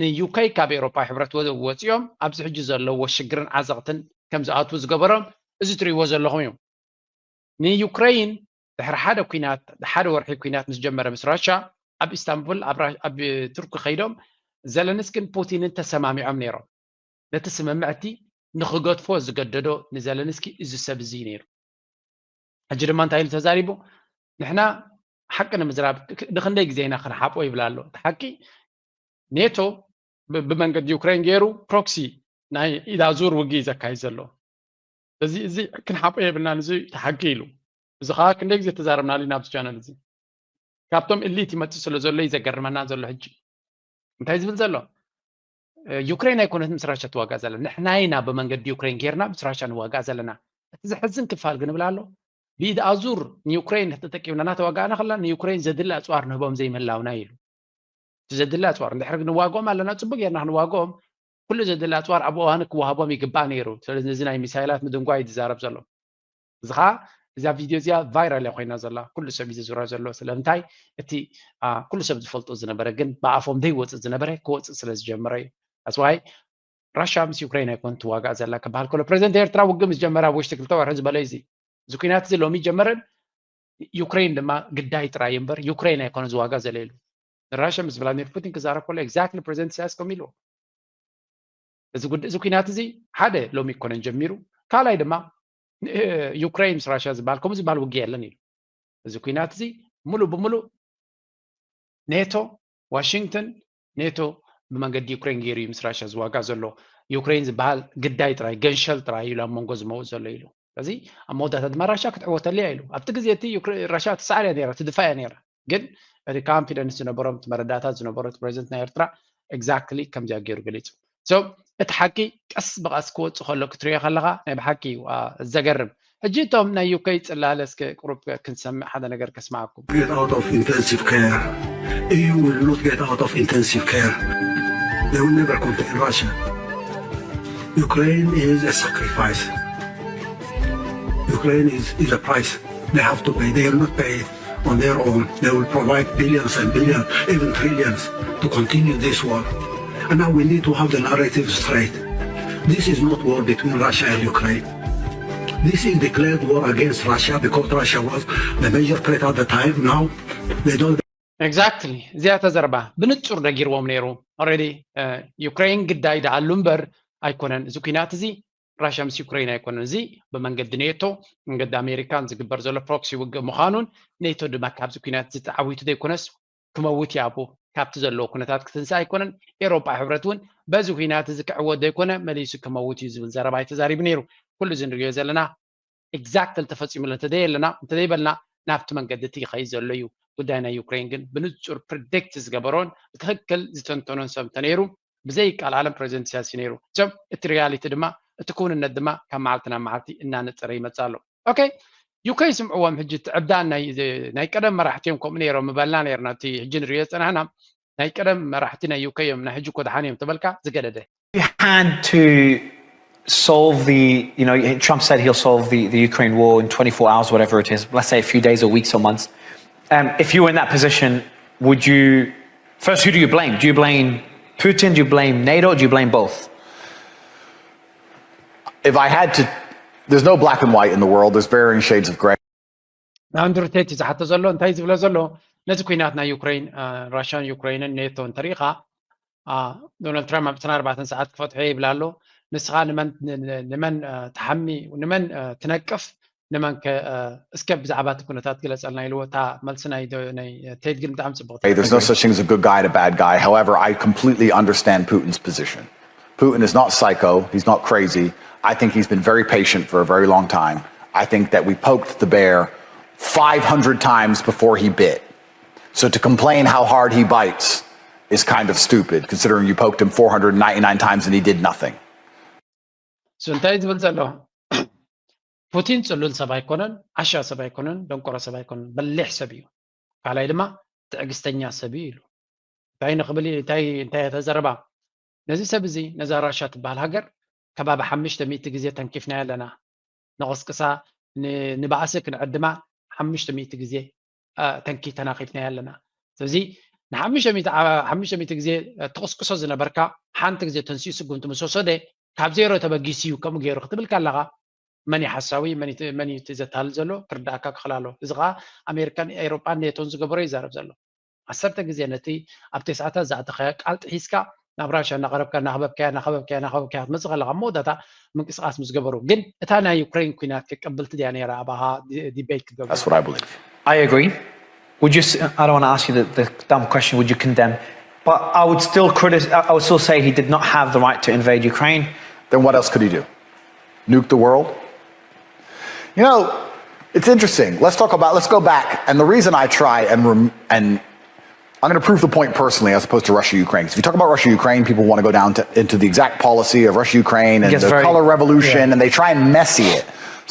ንዩኬ ካብ ኤውሮጳ ሕብረት ወ- ወጺኦም ኣብዚ ሕጂ ዘለዎ ሽግርን ዓዘቕትን ከም ዝኣትዉ ዝገበሮም እዚ ትሪእዎ ዘለኹም እዩ። ንዩክሬይን ድሕሪ ሓደ ኲናት ሓደ ወርሒ ኲናት ምስ ጀመረ ምስ ራሻ ኣብ ኢስታንቡል ኣብ ራ- ኣብ ቱርኪ ከይዶም ዘለንስኪን ፑቲንን ተሰማሚዖም ነይሮም። ነቲ ስምምዕቲ ንኽገድፎ ዝገደዶ ንዘለንስኪ እዚ ሰብ እዚ ነይሩ። ሕጂ ድማ እንታይ ኢሉ ተዛሪቡ? ንሕና ሓቂ ንምዝራብ ክ- ንኽንደይ ግዜ ኢና ክንሓብኦ ይብል ኣሎ። እቲ ሓቂ ኔቶ ብ- ብመንገዲ ዩክሬን ገይሩ ፕሮክሲ ናይ ኢዳዙር ውግእ እዩ ዘካይድ ዘሎ። እዚ እዚ ክንሓብኦ የብልናን፣ እዚ ተሓጊ ኢሉ። እዚ ከዓ ክንደይ ግዜ ተዛረብናሉ ኢና ኣብዚ ቻነል እዚ። ካብቶም እሊት ይመፅእ ስለ ዘሎ እዩ ዘገርመና ዘሎ። ሕጂ እንታይ ዝብል ዘሎ? ዩክሬን ኣይኮነት ምስ ራሻ ትዋጋእ ዘለና፣ ንሕና ኢና ብመንገዲ ዩክሬን ጌርና ምስ ራሻ ንዋጋእ ዘለና። እቲ ዘሕዝን ክፋል ግን እብል ኣሎ፣ ብኢድ ኣዙር ንዩክሬን ተጠቂምና እናተዋጋእና ከለና ንዩክሬን ዘድሊ ኣፅዋር ንህቦም ዘይምህላውና ኢሉ። እቲ ዘድሊ ኣፅዋር እንድሕር ንዋግኦም ኣለና፣ ፅቡቅ ጌርና ክንዋግኦም ኩሉ ዘድሊ ኣፅዋር ኣብ እዋኑ ክወሃቦም ይግባእ ነይሩ። ስለዚ ነዚ ናይ ሚሳይላት ምድንጓይ እዩ ዝዛረብ ዘሎ። እዚ ከዓ እዛ ቪድዮ እዚኣ ቫይራል እያ ኮይና ዘላ፣ ኩሉ ሰብ እዩ ዝዝራ ዘሎ። ስለምንታይ? እቲ ኩሉ ሰብ ዝፈልጦ ዝነበረ ግን ብኣፎም ዘይወፅእ ዝነበረ ክወፅእ ስለ ዝጀመረ እዩ። ኣስዋይ ራሽያ ምስ ዩክሬን ኣይኮን ትዋጋእ ዘላ ክበሃል ከሎ ፕሬዚደንት ኤርትራ ውግእ ምስ ጀመረ ኣብ ውሽጢ ክልተ ወርሒ ዝበለ እዚ እዚ ኩናት እዚ ሎሚ ጀመረን። ዩክሬን ድማ ግዳይ ጥራይ እምበር ዩክሬን ኣይኮነ ዝዋጋ ዘለየሉ። ንራሽያ ምስ ቭላድሚር ፑቲን ክዛረብ ከሎ ኤግዛክትሊ ፕሬዚደንት ኢሳያስ ከምኡ ኢልዎ። እዚ ጉድ- እዚ ኩናት እዚ ሓደ ሎሚ ኣይኮነን ጀሚሩ፣ ካልኣይ ድማ ዩክሬን ምስ ራሽያ ዝበሃል ከምኡ ዝበሃል ውግእ የለን ኢሉ። እዚ ኩናት እዚ ሙሉእ ብሙሉእ ኔቶ ዋሽንግተን ኔቶ ብመንገዲ ዩክሬን ገይሩ እዩ ምስ ራሽያ ዝዋጋ ዘሎ። ዩክሬን ዝበሃል ግዳይ ጥራይ ገንሸል ጥራይ እዩ ኣብ መንጎ ዝመውእ ዘሎ ኢሉ። ስለዚ ኣብ መወዳእታ ድማ ራሽያ ክትዕወተሉ እያ ኢሉ። ኣብቲ ግዜ እቲ ዩክሬ- ራሽያ ትሰዓር እያ ነይራ፣ ትድፋእ እያ ነይራ። ግን እቲ ካንፊደንስ ዝነበሮም እቲ መረዳእታት ዝነበሮ እቲ ፕሬዚደንት ናይ ኤርትራ ኤግዛክትሊ ከምዚኣ ገይሩ ገሊፁ። So እቲ ሓቂ ቀስ ብቐስ ክወፅእ ከሎ ክትሪኦ ከለኻ ናይ ብሓቂ እዩ ዋ- ዘገርም። ሕጂ እቶም ናይ ዩኬ ፅላለ እስከ ቁሩብ ክንሰምዕ ሓደ ነገር ከስማዓኩም። Get out of intensive care. E U will not get out of intensive care. They will never contain Russia. Ukraine is a sacrifice. Ukraine is, is a price they have to pay. They will not pay it on their own. They will provide billions and billions, even trillions, to continue this war. And now we need to have the narrative straight. This is not war between Russia and Ukraine. This is declared war against Russia because Russia was the major threat at the time. Now they don't. ኤግዛክትሊ እዚኣ ተዘርባ ብንጹር ነጊርዎም ነይሩ። ኦልሬዲ ዩክሬን ግዳይ ደኣሉ እምበር ኣይኮነን። እዚ ኩናት እዚ ራሽያ ምስ ዩክሬን ኣይኮነን። እዚ ብመንገዲ ኔቶ መንገዲ ኣሜሪካን ዝግበር ዘሎ ፕሮክሲ ውግእ ምዃኑን ኔቶ ድማ ካብዚ ኩናት እዚ ተዓዊቱ ዘይኮነስ ክመውት እዩ ኣብኡ። ካብቲ ዘለዎ ኩነታት ክትንሳ ኣይኮነን። ኤሮጳ ሕብረት እውን በዚ ኩናት እዚ ክዕወት ዘይኮነ መሊሱ ክመውት እዩ ዝብል ዘረባ እዩ ተዛሪቡ ነይሩ። ኩሉ እዚ ንሪኦ ዘለና ኤግዛክትሊ ተፈፂሙሎ እንተዘየለና እንተዘይበልና ናብቲ መንገዲ እቲ ይኸይድ ዘሎ እዩ። ጉዳይ ናይ ዩክሬን ግን ብንጹር ፕሪዲክት ዝገበሮን ብትኽክል ዝተንተኖን ሰብ እንተነይሩ ብዘይ ቃል ዓለም ፕሬዚደንት ኢሳያስ እዩ ነይሩ። ሰብ እቲ ሪያሊቲ ድማ እቲ ክውንነት ድማ ካብ መዓልቲ ናብ መዓልቲ እናነጸረ ይመጽእ ኣሎ። ኦኬ ዩክሬን ስምዕዎም ሕጂ እቲ ዕብዳን ናይ ናይ ቀደም መራሕቲ እዮም ከምኡ ነይሮም ምበልና ነርና። እቲ ሕጂ ንሪኦ ዝጸናሕና ናይ ቀደም መራሕቲ ናይ ዩክሬን እዮም፣ ናይ ሕጂ እኮ ደሓን እዮም ተበልካ ዝገደደ። You had to solve the, you know, Trump said he'll solve the, the Ukraine war in twenty-four hours, whatever it is, let's say a few days or weeks or months. Um, if you were in that position, would you, first, who do you blame? Do you blame Putin? Do you blame NATO? Do you blame both? If I had to, there's no black and white in the world. There's varying shades of gray. ንኣንድሩ ቴት እዩ ዝሓቶ ዘሎ። እንታይ ዝብሎ ዘሎ? ነዚ ኩናት ናይ ዩክሬን፣ ራሽያን ዩክሬንን ኔቶ እንተሪኢኻ፣ ዶናልድ ትራምፕ ኣብ ዕስራን ኣርባዕተን ሰዓት ክፈትሖ ይብል ኣሎ። ንስኻ ንመን ንመን ትሓሚ፣ ንመን ትነቅፍ፣ ንመን እስከ ብዛዕባ እቲ ኩነታት ግለጸልና ኢልዎ። እታ መልሲ ናይ ቴድ ግን ብጣዕሚ ጽብቕቲ። There's no such thing as a good guy and a bad guy. However, I completely understand Putin's position. Putin is not psycho. He's not crazy. I think he's been very patient for a very long time. I think that we poked the bear five hundred times before he bit. So to complain how hard he bites is kind of stupid, considering you poked him four hundred ninety-nine times and he did nothing. So እንታይ ዝብል ዘሎ? ፑቲን ጽሉል ሰብ ኣይኮነን፣ ዓሻ ሰብ ኣይኮነን፣ ደንቆሮ ሰብ ኣይኮነን፣ በሊሕ ሰብ እዩ። ካልኣይ ድማ ትዕግስተኛ ሰብ እዩ ኢሉ። እንታይ ንኽብል እንታይ እንታይ ተዘረባ? ነዚ ሰብ እዚ ነዛ ራሻ ትበሃል ሃገር ከባቢ ሓሙሽተ ሚእቲ ግዜ ተንኪፍናያ ኣለና። ንቕስቅሳ ንባእሲ ክንዕድማ ሓሙሽተ ሚእቲ ግዜ ተንኪ ተናኺፍናያ ኣለና። ስለዚ ንሓሙሽተ ሚእቲ ግዜ ትቕስቅሶ ዝነበርካ ሓንቲ ግዜ ተንሲኡ ስጉምቲ ምስ ወሰደ ካብ ዜሮ ተበጊሱ እዩ ከምኡ ገይሩ ክትብል ካለኻ መን እዩ ሓሳዊ መን እዩ እቲ ዘታልል ዘሎ ክርዳእካ ክኽእል ኣለዎ። እዚ ከዓ ኣሜሪካን ኤውሮጳን ኔቶን ዝገበሮ ይዛረብ ዘሎ። ዓሰርተ ግዜ ነቲ ኣብ ተስዓታት ዝኣተኻዮ ቃል ጥሒስካ ናብ ራሽያ እናቐረብካ እናኸበብካያ እናኸበብካያ እናኸበብካያ ክትመፅእ ከለኻ ኣብ መወዳእታ ምንቅስቃስ ምስ ገበሩ ግን እታ ናይ ዩክሬን ኩናት ከቀብልቲ ድያ ነይራ ኣባኻ ዲቤት ክገብሩ That's what I believe. I agree. Would you? I don't want to ask you the, the dumb question. Would you condemn? But I would still critic. I would still say he did not have the right to invade Ukraine. Then what else could he do? Nuke the world? You know, it's interesting. Let's talk about. Let's go back. And the reason I try and rem, and I'm going to prove the point personally as opposed to Russia Ukraine. Because if you talk about Russia Ukraine, people want to go down to, into the exact policy of Russia Ukraine and the very, color revolution, yeah. And they try and messy it.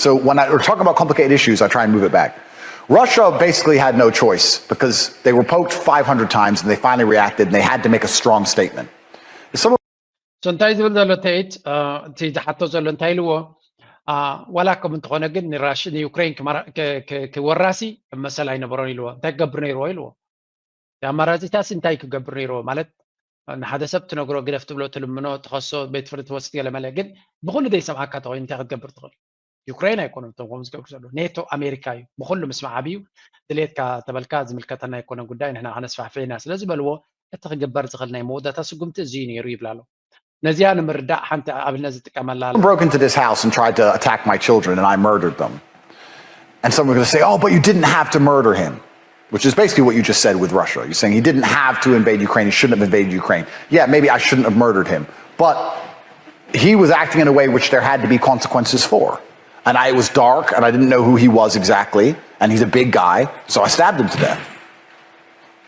So when I, we're talking about complicated issues, I try and move it back. Russia basically had no choice because they were poked five hundred times and they finally reacted and they had to make a strong statement. Some so እንታይ ዝብል ዘሎ ተይት እቲ ዝሓቶ ዘሎ እንታይ ኢልዎ? ዋላ ከም እንተኾነ ግን ንራሽ ንዩክሬን ክወራሲ መሰል ኣይነበሮን ኢልዎ። እንታይ ክገብር ነይርዎ ኢልዎ? ኣማራፂታሲ እንታይ ክገብር ነይርዎ? ማለት ንሓደ ሰብ ትነግሮ ግደፍ ትብሎ ትልምኖ ትኸሶ ቤት ፍርዲ ትወስድ ገለ መለ ግን ብኩሉ ዘይሰምዓካ ተኮይኑ እንታይ ክትገብር ትኽእል? ዩክሬን ኣይኮኑን እቶም ከምኡ ዝገብሩ ዘለዉ ኔቶ ኣሜሪካ እዩ። ብኩሉ ምስማዕ ኣብዩ ድሌትካ ተበልካ ዝምልከተና ኣይኮነን ጉዳይ ንሕና ከነስፋሕፍሕ ኢና ስለ ዝበልዎ እቲ ክግበር ዝኽእል ናይ መወዳእታ ስጉምቲ እዚ እዩ ነይሩ ይብል ኣሎ። ነዚኣ ንምርዳእ ሓንቲ ኣብነት ዝጥቀመላ ኣሎ። Broke into this house and tried to attack my children and I murdered them. And someone's going to say, oh, but you didn't have to murder him, which is basically what you just said with Russia. You're saying he didn't have to invade Ukraine. He shouldn't have invaded Ukraine. Yeah, maybe I shouldn't have murdered him. But he was acting in a way which there had to be consequences for. And I, it was dark and I didn't know who he was exactly. And he's a big guy. So I stabbed him to death.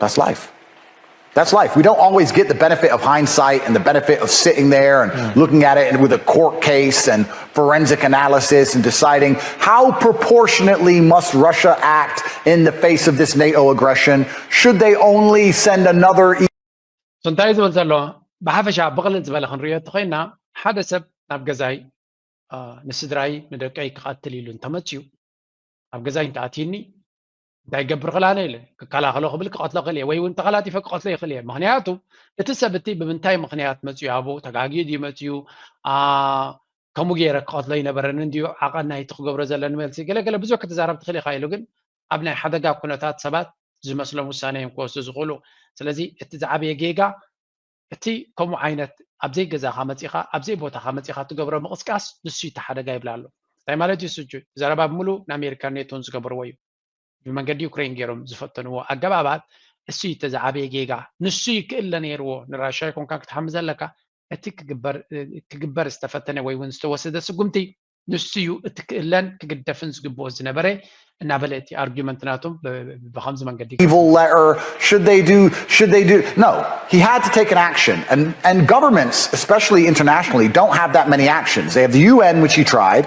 That's life. That's life. We don't always get the benefit of hindsight and the benefit of sitting there and looking at it and with a court case and forensic analysis and deciding how proportionately must Russia act in the face of this NATO aggression? Should they only send another so እንታይ ዝብል ዘሎ ብሓፈሻ ብቕልል ዝበለ ክንሪኦ እተኮይና ሓደ ሰብ ናብ ገዛይ ንስድራይ ንደቀይ ክቐትል ኢሉ እንተመፅዩ ኣብ ገዛይ እንተኣትዩኒ እንታይ ገብር ክላነ ኢለ ክከላኸሎ ክብል ክቐትሎ ክእል እየ ወይ እውን ተቐላጢፈ ክቐትሎ ይኽእል እየ። ምክንያቱ እቲ ሰብ እቲ ብምንታይ ምክንያት መፅዩ ኣብኡ ተጋግዩ ድዩ መፅዩ ከምኡ ገይረ ክቐትሎ ይነበረኒ እንድዩ ዓቐን ናይቲ ክገብሮ ዘለኒ መልሲ ገለገለ ብዙሕ ክትዛረብ ትኽእል ኢኻ ኢሉ ግን ኣብ ናይ ሓደጋ ኩነታት ሰባት ዝመስሎም ውሳነ እዮም ክወስዱ ዝኽእሉ። ስለዚ እቲ ዝዓበየ ጌጋ እቲ ከምኡ ዓይነት ኣብዘይ ገዛኻ መፂኻ ኣብዘይ ቦታኻ መፂኻ ትገብሮ ምቕስቃስ ንሱ እዩ እቲ ሓደጋ ይብል ኣሎ። እንታይ ማለት እዩ ስጁ ዘረባ ብምሉ ንኣሜሪካን ኔቶን ዝገበርዎ እዩ። ብመንገዲ ዩክሬን ገይሮም ዝፈተንዎ ኣገባባት እሱ እዩ እቲ ዝዓበየ ጌጋ። ንሱ እዩ ክእለ ነይርዎ። ንራሻ ይኮንካ ክትሓሚ ዘለካ፣ እቲ ክግበር ዝተፈተነ ወይ እውን ዝተወሰደ ስጉምቲ ንሱ እዩ እቲ ክእለን ክግደፍን ዝግብኦ ዝነበረ እናበለ እቲ argument ናቶም ብከምዚ መንገዲ evil letter should they do should they do no he had to take an action and and governments especially internationally don't have that many actions they have the U N which he tried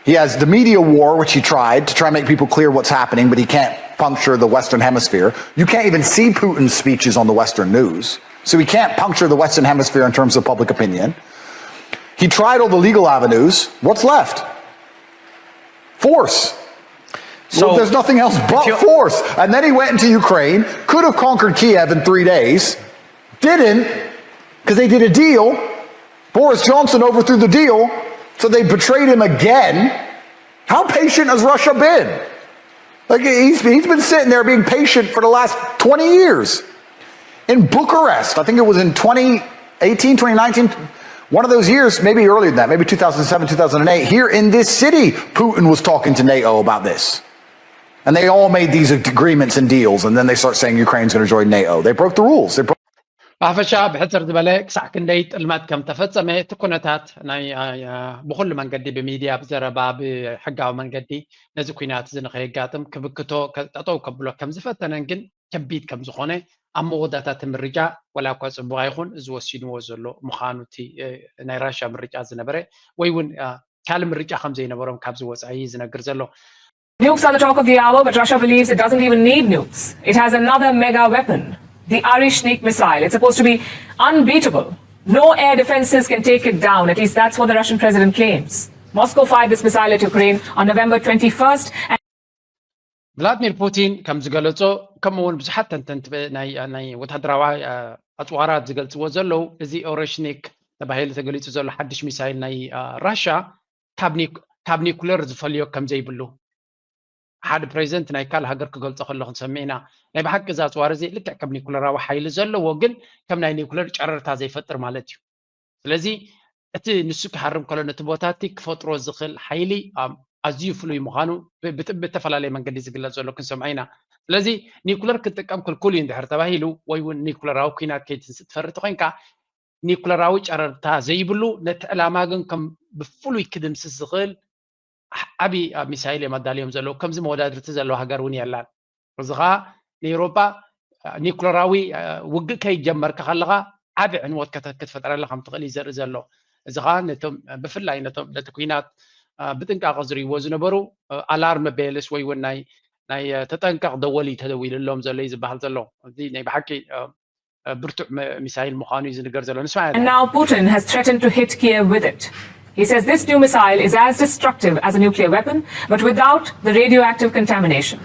he has the media war which he tried to try and make people clear what's happening but he can't puncture the western hemisphere you can't even see Putin's speeches on the western news so he can't puncture the western hemisphere in terms of public opinion he tried all the legal avenues what's left force. So well, there's nothing else but force. And then he went into Ukraine, could have conquered Kiev in three days, didn't, because they did a deal. Boris Johnson overthrew the deal, so they betrayed him again. How patient has Russia been? Like he's, he's been sitting there being patient for the last twenty years. In Bucharest, I think it was in twenty eighteen, twenty nineteen, one of those years, maybe earlier than that, maybe two thousand seven, two thousand eight, here in this city, Putin was talking to NATO about this. And they all made these agreements and deals, and then they start saying Ukraine's going to join NATO. They broke the rules. They broke ብሓፈሻ ብሕፅር ዝበለ ክሳዕ ክንደይ ጥልመት ከም ተፈፀመ እቲ ኩነታት ናይ ብኩሉ መንገዲ ብሚድያ ብዘረባ ብሕጋዊ መንገዲ ነዚ ኩናት እዚ ንከየጋጥም ክብክቶ ጠጠው ከብሎ ከም ዝፈተነን ግን ከቢድ ከም ዝኾነ ኣብ መወዳእታ እቲ ምርጫ ዋላ እኳ ፅቡቕ ኣይኹን እዚ ወሲንዎ ዘሎ ምዃኑ እቲ ናይ ራሻ ምርጫ ዝነበረ ወይ እውን ካልእ ምርጫ ከም ዘይነበሮም ካብዚ ወፃኢ ዝነግር ዘሎ Nukes are the talk of the hour, but Russia believes it doesn't even need nukes. It has another mega weapon, the Oreshnik missile. It's supposed to be unbeatable. No air defenses can take it down. At least that's what the Russian president claims. Moscow fired this missile at Ukraine on November twenty-first. And ቭላድሚር ፑቲን ከም ዝገለጾ ከምኡ እውን ብዙሓት ተንተንቲ ናይ ወታደራዊ ኣፅዋራት ዝገልፅዎ ዘለዉ እዚ ኦሬሽኒክ ተባሂሉ ተገሊፁ ዘሎ ሓድሽ ሚሳይል ናይ ራሻ ካብ ኒኩለር ዝፈልዮ ከም ዘይብሉ ሓደ ፕሬዚደንት ናይ ካልእ ሃገር ክገልጾ ከሎ ክንሰምዕ ኢና። ናይ ብሓቂ እዚ ኣፅዋር እዚ ልክዕ ከም ኒኩለራዊ ሓይሊ ዘለዎ ግን ከም ናይ ኒኩለር ጨረርታ ዘይፈጥር ማለት እዩ። ስለዚ እቲ ንሱ ክሃርም ከሎ ነቲ ቦታ እቲ ክፈጥሮ ዝኽእል ሓይሊ ኣዝዩ ፍሉይ ምዃኑ ብተፈላለየ መንገዲ ዝግለጽ ዘሎ ክንሰምዖ ኢና። ስለዚ ኒኩለር ክንጥቀም ክልኩል እዩ እንድሕር ተባሂሉ ወይ እውን ኒኩለራዊ ኲናት ከይትፈሪ ተኾይንካ ኒኩለራዊ ጨረርታ ዘይብሉ ነቲ ዕላማ ግን ከም ብፍሉይ ክድምስስ ዝኽእል ዓብዪ ሚሳይል እዮም ኣዳልዮም ዘለዉ። ከምዚ መወዳድርቲ ዘለዋ ሃገር እውን የላን። እዚ ኸዓ ንኤውሮጳ ኒኩለራዊ ውግእ ከይጀመርካ ከለኻ ዓቢ ዕንወት ክትፈጥረላ ከም ትኽእል እዩ ዘርኢ ዘሎ። እዚ ኸዓ ነቶም ብፍላይ ነቶም ነቲ ኲናት ብጥንቃቐ ዝርእይዎ ዝነበሩ ኣላርም ቤልስ ወይ እውን ናይ ናይ ተጠንቀቕ ደወል እዩ ተደዊልሎም ዘሎ እዩ ዝበሃል ዘሎ። እዚ ናይ ብሓቂ ብርቱዕ ሚሳይል ምዃኑ እዩ ዝንገር ዘሎ። ንስማዕ። And now Putin has threatened to hit Kiev with it. He says this new missile is as destructive as a nuclear weapon, but without the radioactive contamination.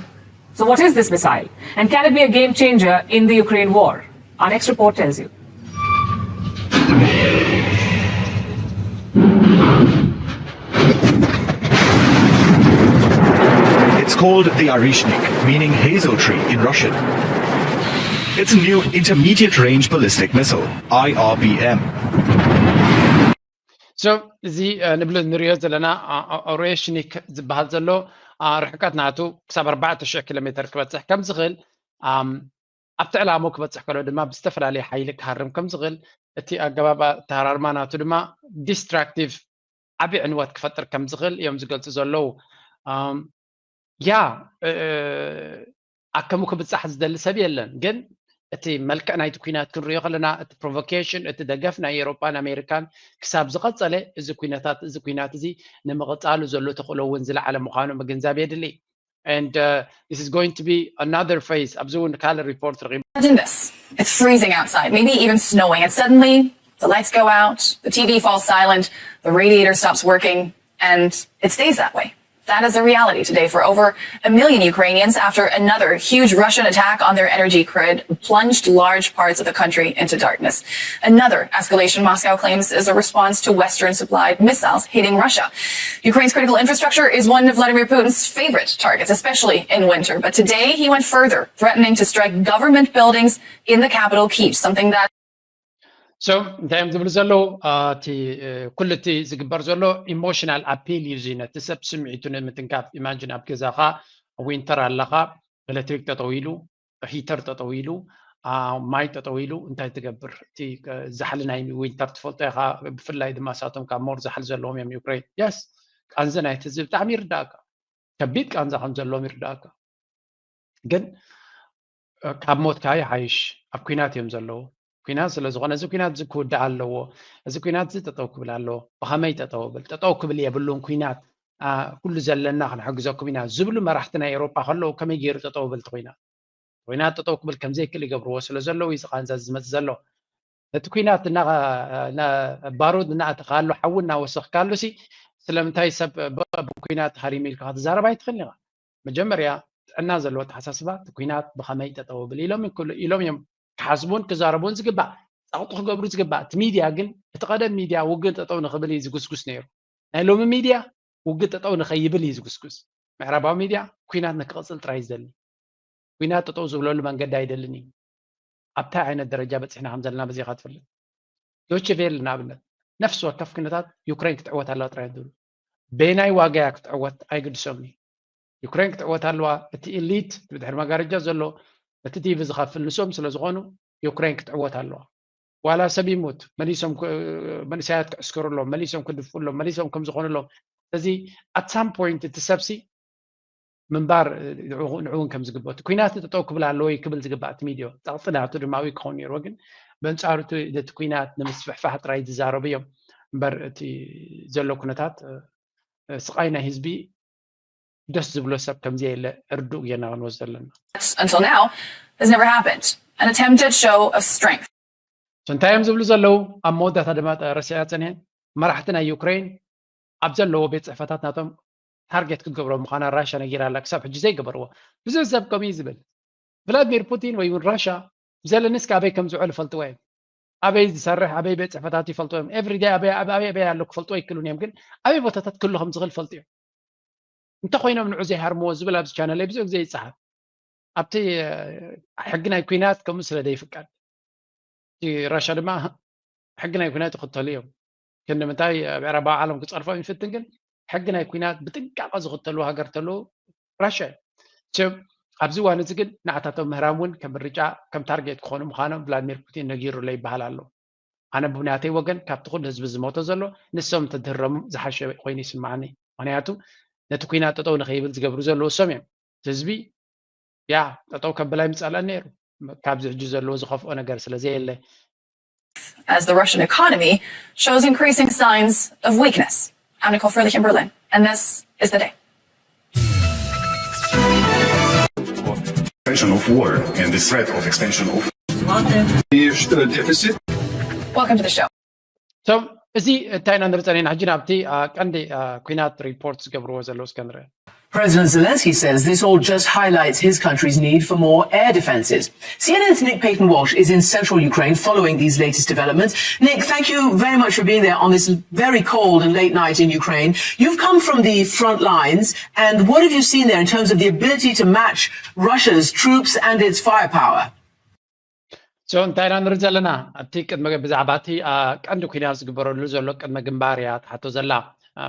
So what is this missile? And can it be a game changer in the Ukraine war? Our next report tells you. It's called the Oreshnik, meaning hazel tree in Russian. It's a new intermediate range ballistic missile, I R B M. So እዚ ንብሎ ንሪኦ ዘለና ኦሬሽኒክ ዝበሃል ዘሎ ርሕቀት ናቱ ክሳብ ኣርባዕተ ሽሕ ኪሎ ሜትር ክበፅሕ ከም ዝኽእል ኣብቲ ዕላሞ ክበፅሕ ከሎ ድማ ብዝተፈላለየ ሓይሊ ክሃርም ከም ዝኽእል እቲ ኣገባብ ኣተሃራርማ ናቱ ድማ ዲስትራክቲቭ ዓብዪ ዕንወት ክፈጥር ከም ዝኽእል እዮም ዝገልፁ ዘለዉ። ያ ኣከሙ ክብፃሕ ዝደሊ ሰብ የለን፣ ግን እቲ መልክዕ ናይቲ ኲናት ክንሪኦ ከለና እቲ ፕሮቮኬሽን እቲ ደገፍ ናይ ኤውሮጳን ኣሜሪካን ክሳብ ዝቐፀለ እዚ ኲነታት እዚ ኲናት እዚ ንምቕፃሉ ዘሎ ተኽእሎ እውን ዝለዓለ ምዃኑ ምግንዛብ የድሊ። And uh, this is going to be another phase. ኣብዚ እውን ካልእ ሪፖርት ረኺቡ። Imagine this. It's freezing outside, maybe even snowing, and suddenly the lights go out, the T V falls silent, the radiator stops working, and it stays that way. That is a reality today for over a million Ukrainians after another huge Russian attack on their energy grid plunged large parts of the country into darkness. Another escalation Moscow claims is a response to Western supplied missiles hitting Russia. Ukraine's critical infrastructure is one of Vladimir Putin's favorite targets, especially in winter. But today he went further, threatening to strike government buildings in the capital, Kyiv, something that So እንታይ እዮም ዝብሉ ዘለዉ? እቲ ኩሉ እቲ ዝግበር ዘሎ ኢሞሽናል ኣፒል እዩ። እዚ ነቲ ሰብ ስምዒቱ ንምትንካፍ ኢማጂን ኣብ ገዛኻ ዊንተር ኣለኻ፣ ኤሌክትሪክ ጠጠው ኢሉ፣ ሂተር ጠጠው ኢሉ፣ ማይ ጠጠው ኢሉ እንታይ ትገብር? እቲ ዛሕሊ ናይ ዊንተር ትፈልጦ ኢኻ። ብፍላይ ድማ እሳቶም ካብ ሞር ዛሕሊ ዘለዎም እዮም ዩክሬን። የስ፣ ቃንዚ ናይቲ ህዝቢ ብጣዕሚ ይርዳእካ። ከቢድ ቃንዛ ከም ዘለዎም ይርዳእካ። ግን ካብ ሞትካ ይሓይሽ። ኣብ ኩናት እዮም ዘለዉ። ኩናት ስለ ዝኾነ እዚ ኩናት እዚ ክውዳእ ኣለዎ። እዚ ኩናት እዚ ጠጠው ክብል ኣለዎ። ብኸመይ ጠጠው ብል? ጠጠው ክብል የብሉን ኩናት። ኩሉ ዘለና ክንሕግዘኩም ኢና ዝብሉ መራሕቲ ናይ ኤውሮጳ ከለዉ ከመይ ገይሩ ጠጠው ብል እቲ ኩናት? ኩናት ጠጠው ክብል ከም ዘይክእል ይገብርዎ ስለ ዘለዉ እዩ እዚ ቃንዛ እዚ ዝመጽእ ዘሎ። እቲ ኩናት ባሩድ እናኣተኻሉ ሓዊ እናወሰኽካሉ ሲ ስለምንታይ ሰብ ብኩናት ሃሪሙ ኢልካ ክትዛረብ ኣይትኽእልን ኢኻ። መጀመርያ ጥዕና ዘለዎ ኣተሓሳስባ እቲ ኩናት ብኸመይ ጠጠው ብል ኢሎም ኢሎም እዮም ክሓስቡን ክዛረቡን ዝግባእ፣ ጸቕጢ ክገብሩ ዝግባእ። እቲ ሚድያ ግን እቲ ቀደም ሚድያ ውግእ ጠጠው ንኽብል እዩ ዝጉስጉስ ነይሩ። ናይ ሎሚ ሚድያ ውግእ ጠጠው ንኸይብል እዩ ዝጉስጉስ። ምዕራባዊ ሚድያ ኩናት ንክቕጽል ጥራይ እዩ ዝደሊ። ኩናት ጠጠው ዝብለሉ መንገዲ ኣይደልን እዩ። ኣብታይ ዓይነት ደረጃ በፂሕና ከም ዘለና በዚኻ ትፈልጥ። ዶች ቬል ንኣብነት ነፍሲ ወከፍ ኩነታት ዩክሬን ክትዕወት ኣለዋ ጥራይ ዝብሉ በየናይ ዋጋ እያ ክትዕወት ኣይግድሶም እዩ። ዩክሬን ክትዕወት ኣለዋ። እቲ ኢሊት ብድሕሪ መጋረጃ ዘሎ እቲ ቲቪ ዝኸፍል ንሶም ስለ ዝኾኑ ዩክሬን ክትዕወት ኣለዋ። ዋላ ሰብ ይሙት መሊሶም መንእሰያት ክዕስከሩ ኣለዎም፣ መሊሶም ክድፍኡ ኣለዎም፣ መሊሶም ከም ዝኾኑ ኣለዎም። ስለዚ ኣት ሳም ፖይንት እቲ ሰብሲ ምንባር ንዕኡ እውን ከም ዝግብኦ እቲ ኩናት ጠጠው ክብል ኣለዎ ክብል ዝግባእ እቲ ሚድዮ ጸቕጢ ናቱ ድማ ኣብኡ ክኸውን ነይርዎ። ግን በንጻሩ እቲ ኩናት ንምስፍሕፋሕ ጥራይ ዝዛረቡ እዮም እምበር እቲ ዘሎ ኩነታት ስቓይ ናይ ህዝቢ ደስ ዝብሎ ሰብ ከምዚ የለ ርዱእ ጌርና ክንወስዶ ኣለና። Until now has never happened. An attempted show of strength. እንታይ እዮም ዝብሉ ዘለዉ? ኣብ መወዳእታ ድማ ረሲዐ ጸኒሐ መራሕቲ ናይ ዩክሬን ኣብ ዘለዎ ቤት ጽሕፈታት ናቶም ታርጌት ክትገብሮ ምዃና ራሻ ነጊራ ኣላ። ክሳብ ሕጂ ዘይገበርዎ ብዙሕ ሰብ ከምኡ እዩ ዝብል። ቭላድሚር ፑቲን ወይ እውን ራሻ ዜለንስኪ ኣበይ ከም ዝውዕል ይፈልጥዎ እዮም። ኣበይ ዝሰርሕ ኣበይ ቤት ጽሕፈታት ይፈልጥዎ እዮም። ኤቭሪዴይ ኣበይ ኣበይ ኣሎ ክፈልጥዎ ኣይክእሉን እዮም። ግን ኣበይ ቦታታት ክህሉ ከም ዝኽእል ይፈልጡ እዮም። እንተኮይኖም ንዑ ዘይሃርምዎ ዝብል ኣብዚ ቻነለይ ብዙሕ ግዜ ይጸሓፍ። ኣብቲ ሕጊ ናይ ኩናት ከምኡ ስለ ዘይፍቀድ እቲ ራሻ ድማ ሕጊ ናይ ኩናት ይኽተሉ እዮም። ክንዲ ምንታይ ምዕራባዊ ዓለም ክጸርፎም ይፍትን ግን ሕጊ ናይ ኩናት ብጥንቃቐ ዝኽተሉ ሃገር ተለዉ ራሻ እዮም። ኣብዚ እዋን እዚ ግን ንዓታቶም ምህራም እውን ከም ምርጫ ከም ታርጌት ክኾኑ ምዃኖም ቭላድሚር ፑቲን ነጊሩለ ይበሃል ኣሎ። ኣነ ብናተይ ወገን ካብቲ ኩሉ ህዝቢ ዝሞተ ዘሎ ንሶም እንተድህረሙ ዝሓሸ ኮይኑ ይስምዓኒ። ምክንያቱ ነቲ ኩናት ጠጠው ንኸይብል ዝገብሩ ዘለዉ እሶም እዮም። እቲ ህዝቢ ያ ጠጠው ከብል ኣይምጸልአን ነይሩ። ካብዚ ሕጂ ዘለዎ ዝኸፍኦ ነገር ስለ ዘየለ as the Russian economy shows increasing signs of weakness. I'm Nicole Furley Kimberlin, and this is The Day. Extension of war and the threat of extension of deficit. Welcome to the show. So እዚ እንታይ ኢና ንርኢ ዘለና ሕጂ ናብቲ ቀንዲ ኩናት ሪፖርት ዝገብርዎ ዘለዉ እስከ ንርኢ። President Zelensky says this all just highlights his country's need for more air defenses. C N N's Nick Paton Walsh is in central Ukraine following these latest developments. Nick, thank you very much for being there on this very cold and late night in Ukraine. You've come from the front lines, and what have you seen there in terms of the ability to match Russia's troops and its firepower? So እንታይ ኢና ንርኢ ዘለና ኣብቲ ቅድመ ብዛዕባ እቲ ቀንዲ ኩናት ዝግበረሉ ዘሎ ቅድመ ግንባር እያ ትሓቶ ዘላ።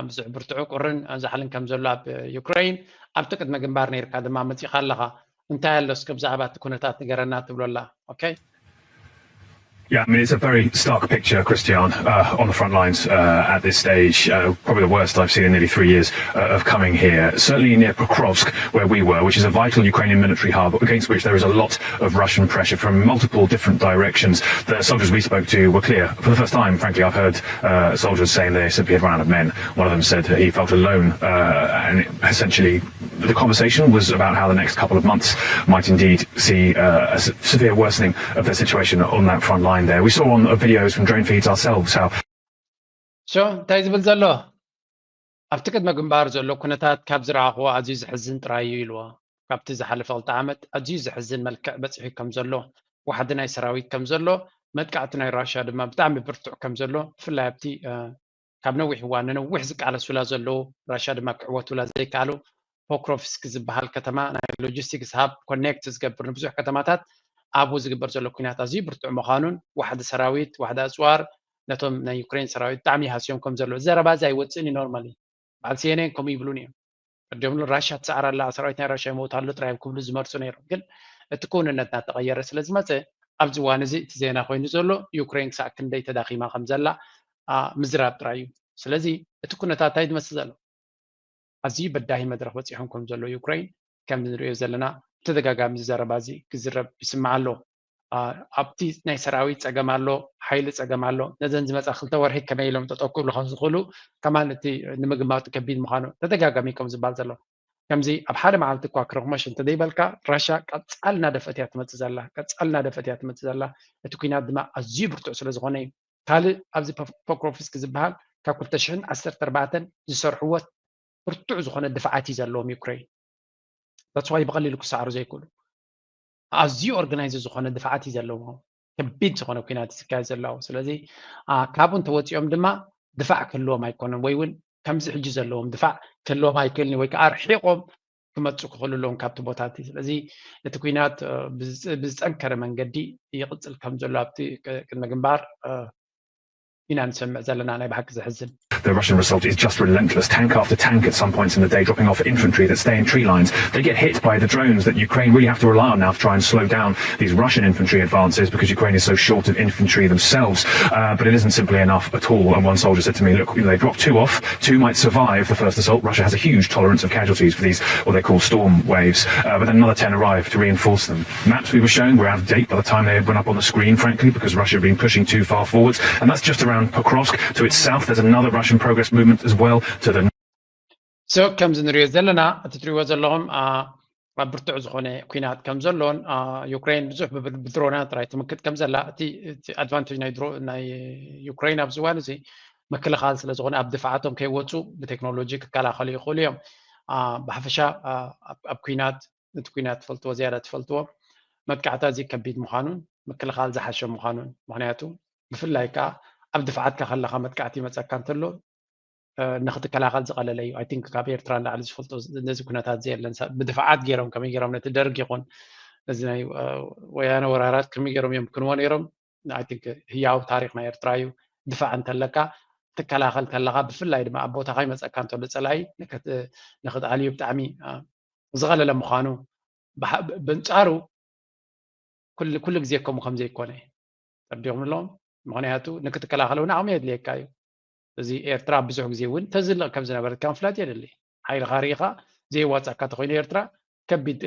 ብዙሕ ብርትዑ ቁርን ዛሕልን ከም ዘሎ ኣብ ዩክሬን ኣብቲ ቅድመ ግንባር ነይርካ ድማ መፂኻ ኣለኻ። እንታይ ኣሎ እስከ ብዛዕባ እቲ ኩነታት ንገረና ትብሎ ኣላ። Okay. Yeah, I mean, it's a very stark picture, Christian, uh, on the front lines uh, at this stage. Uh, probably the worst I've seen in nearly three years uh, of coming here. Certainly near Pokrovsk, where we were, which is a vital Ukrainian military hub against which there is a lot of Russian pressure from multiple different directions. The soldiers we spoke to were clear. For the first time, frankly, I've heard uh, soldiers saying they simply had run out of men. One of them said he felt alone, uh, and essentially the conversation was about how the next couple of months might indeed see uh, a severe worsening of the situation on that front line there. We saw on videos from drone feeds ourselves how. So እንታይ ዝብል ዘሎ ኣብቲ ቅድመ ግንባር ዘሎ ኩነታት ካብ ዝረኣኽዎ ኣዝዩ ዘሕዝን ጥራይ እዩ ኢልዎ። ካብቲ ዝሓለፈ ክልተ ዓመት ኣዝዩ ዘሕዝን መልክዕ በፂሑ ከም ዘሎ፣ ዋሕዲ ናይ ሰራዊት ከም ዘሎ፣ መጥቃዕቲ ናይ ራሽያ ድማ ብጣዕሚ ብርቱዕ ከም ዘሎ ብፍላይ ኣብቲ ካብ ነዊሕ እዋን ንነዊሕ ዝቃለሱላ ዘለዉ ራሽያ ድማ ክዕወቱላ ዘይከኣሉ ፖክሮቭስክ ዝበሃል ከተማ ናይ ሎጂስቲክስ ሃብ ኮኔክት ዝገብር ንብዙሕ ከተማታት ኣብኡ ዝግበር ዘሎ ኩናት ኣዝዩ ብርቱዕ ምዃኑን ዋሕዲ ሰራዊት ዋሕዲ ኣፅዋር ነቶም ናይ ዩክሬን ሰራዊት ብጣዕሚ ይሃስዮም ከም ዘለዉ ዘረባ እዚ ኣይወፅእን እዩ። ኖርማሊ በዓል ሲኤንኤን ከምኡ ይብሉን እዮም። ፈርዲዮም ራሻ ትሰዓር ኣላ፣ ሰራዊት ናይ ራሻ ይመውት ኣሎ ጥራይ ክብሉ ዝመርፁ ነይሮም። ግን እቲ ክውንነት እናተቐየረ ስለ ዝመፀ ኣብዚ እዋን እዚ እቲ ዜና ኮይኑ ዘሎ ዩክሬን ክሳዕ ክንደይ ተዳኺማ ከም ዘላ ምዝራብ ጥራይ እዩ። ስለዚ እቲ ኩነታት እንታይ ዝመስል ዘሎ? ኣዝዩ በዳሂ መድረኽ በፂሖም ከም ዘሎ ዩክሬን ከም ንሪኦ ዘለና ብተደጋጋሚ ዘረባ እዚ ክዝረብ ይስማዕ ኣሎ። ኣብቲ ናይ ሰራዊት ፀገም ኣሎ፣ ሓይሊ ፀገም ኣሎ። ነዘን ዝመፃ ክልተ ወርሒ ከመይ ኢሎም ጠጠው ክብሉ ከም ዝኽእሉ ከማን እቲ ንምግማቱ ከቢድ ምዃኑ ተደጋጋሚ ከም ዝበሃል ዘሎ። ከምዚ ኣብ ሓደ መዓልቲ እኳ ክረኽሞሽ እንተዘይበልካ ራሻ ቀፃል እናደፍአት እያ ትመፅእ ዘላ፣ ቀፃል እናደፍአት እያ ትመፅእ ዘላ። እቲ ኩናት ድማ ኣዝዩ ብርቱዕ ስለ ዝኾነ እዩ። ካልእ ኣብዚ ፖክሮፍስክ ዝበሃል ካብ ክልተ ሽሕን ዓሰርተ ኣርባዕተን ዝሰርሕዎ ብርቱዕ ዝኾነ ድፍዓት እዩ ዘለዎም ዩክሬን። That's why ብቐሊሉ ክሰዓሩ ዘይክእሉ። ኣዝዩ ኦርጋናይዝ ዝኾነ ድፍዓት እዩ ዘለዎም። ከቢድ ዝኾነ ኩናት ዝካየድ ዘለዉ። ስለዚ ካብኡ እንተወፂኦም ድማ ድፋዕ ክህልዎም ኣይኮነን፣ ወይ እውን ከምዚ ሕጂ ዘለዎም ድፋዕ ክህልዎም ኣይክእልን ወይ ከዓ ኣርሒቆም ክመፁ ክኽእሉ ኣለዎም ካብቲ ቦታ እቲ። ስለዚ እቲ ኩናት ብዝፀንከረ መንገዲ ይቕፅል ከም ዘሎ ኣብቲ ቅድመ ግንባር ኢና ንሰምዕ ዘለና። ናይ ብሓቂ ዘሕዝን። The Russian assault is just relentless, tank after tank at some points in the day, dropping off infantry that stay in tree lines. They get hit by the drones that Ukraine really have to rely on now to try and slow down these Russian infantry advances because Ukraine is so short of infantry themselves. Uh, but it isn't simply enough at all. And one soldier said to me, look, you know, they drop two off, two might survive the first assault. Russia has a huge tolerance of casualties for these, what they call storm waves, uh, but then another ten arrive to reinforce them. Maps we were shown were out of date by the time they went up on the screen, frankly, because Russia had been pushing too far forwards. And that's just around Pokrovsk. To its south, there's another Russian progress movement as well. To the so ከምዚ ንሪኦ ዘለና እቲ ትሪእዎ ዘለኹም ኣብ ብርቱዕ ዝኾነ ኩናት ከም ዘሎን ዩክሬን ብዙሕ ብድሮናት ጥራይ ትምክት ከም ዘላ እቲ ኣድቫንቴጅ ናይ ዩክሬን ኣብዚ እዋን እዚ ምክልኻል ስለ ዝኾነ ኣብ ድፍዓቶም ከይወፁ ብቴክኖሎጂ ክከላኸሉ ይኽእሉ እዮም። ብሓፈሻ ኣብ ኩናት ነቲ ኩናት ትፈልጥዎ ዝያዳ ትፈልጥዎ መጥቃዕታ እዚ ከቢድ ምዃኑን ምክልኻል ዝሓሸ ምዃኑን ምክንያቱ ብፍላይ ከዓ ኣብ ድፍዓትካ ከለካ መጥቃዕቲ ይመፀካ እንተሎ ንክትከላኸል ዝቐለለ እዩ። I think ካብ ኤርትራ ንላዕሊ ዝፈልጦ ነዚ ኩነታት እዚ የለን። ብድፍዓት ገይሮም ከመይ ገይሮም ነቲ ደርግ ይኹን እዚ ናይ ወያነ ወራራት ከመይ ገይሮም እዮም ክንዎ ነይሮም። I think ህያው ታሪክ ናይ ኤርትራ እዩ። ድፋዕ እንተለካ ትከላኸል ከለካ ብፍላይ ድማ ኣብ ቦታካ ይመፀካ እንተሎ ፀላኢ ንክትኣልዩ ብጣዕሚ ዝቐለለ ምዃኑ ብንፃሩ ኩሉ ግዜ ከምኡ ከም ዘይኮነ ተርዲኹም ኣለዎም። ምክንያቱ ንክትከላኸል እውን ዓቕሚ የድልየካ እዩ። እዚ ኤርትራ ብዙሕ ግዜ እውን ተዝልቕ ከም ዝነበረት ካብ ምፍላጥ የድሊ። ሓይልኻ ርኢኻ ዘይዋፃካ ተኮይኑ ኤርትራ ከቢድ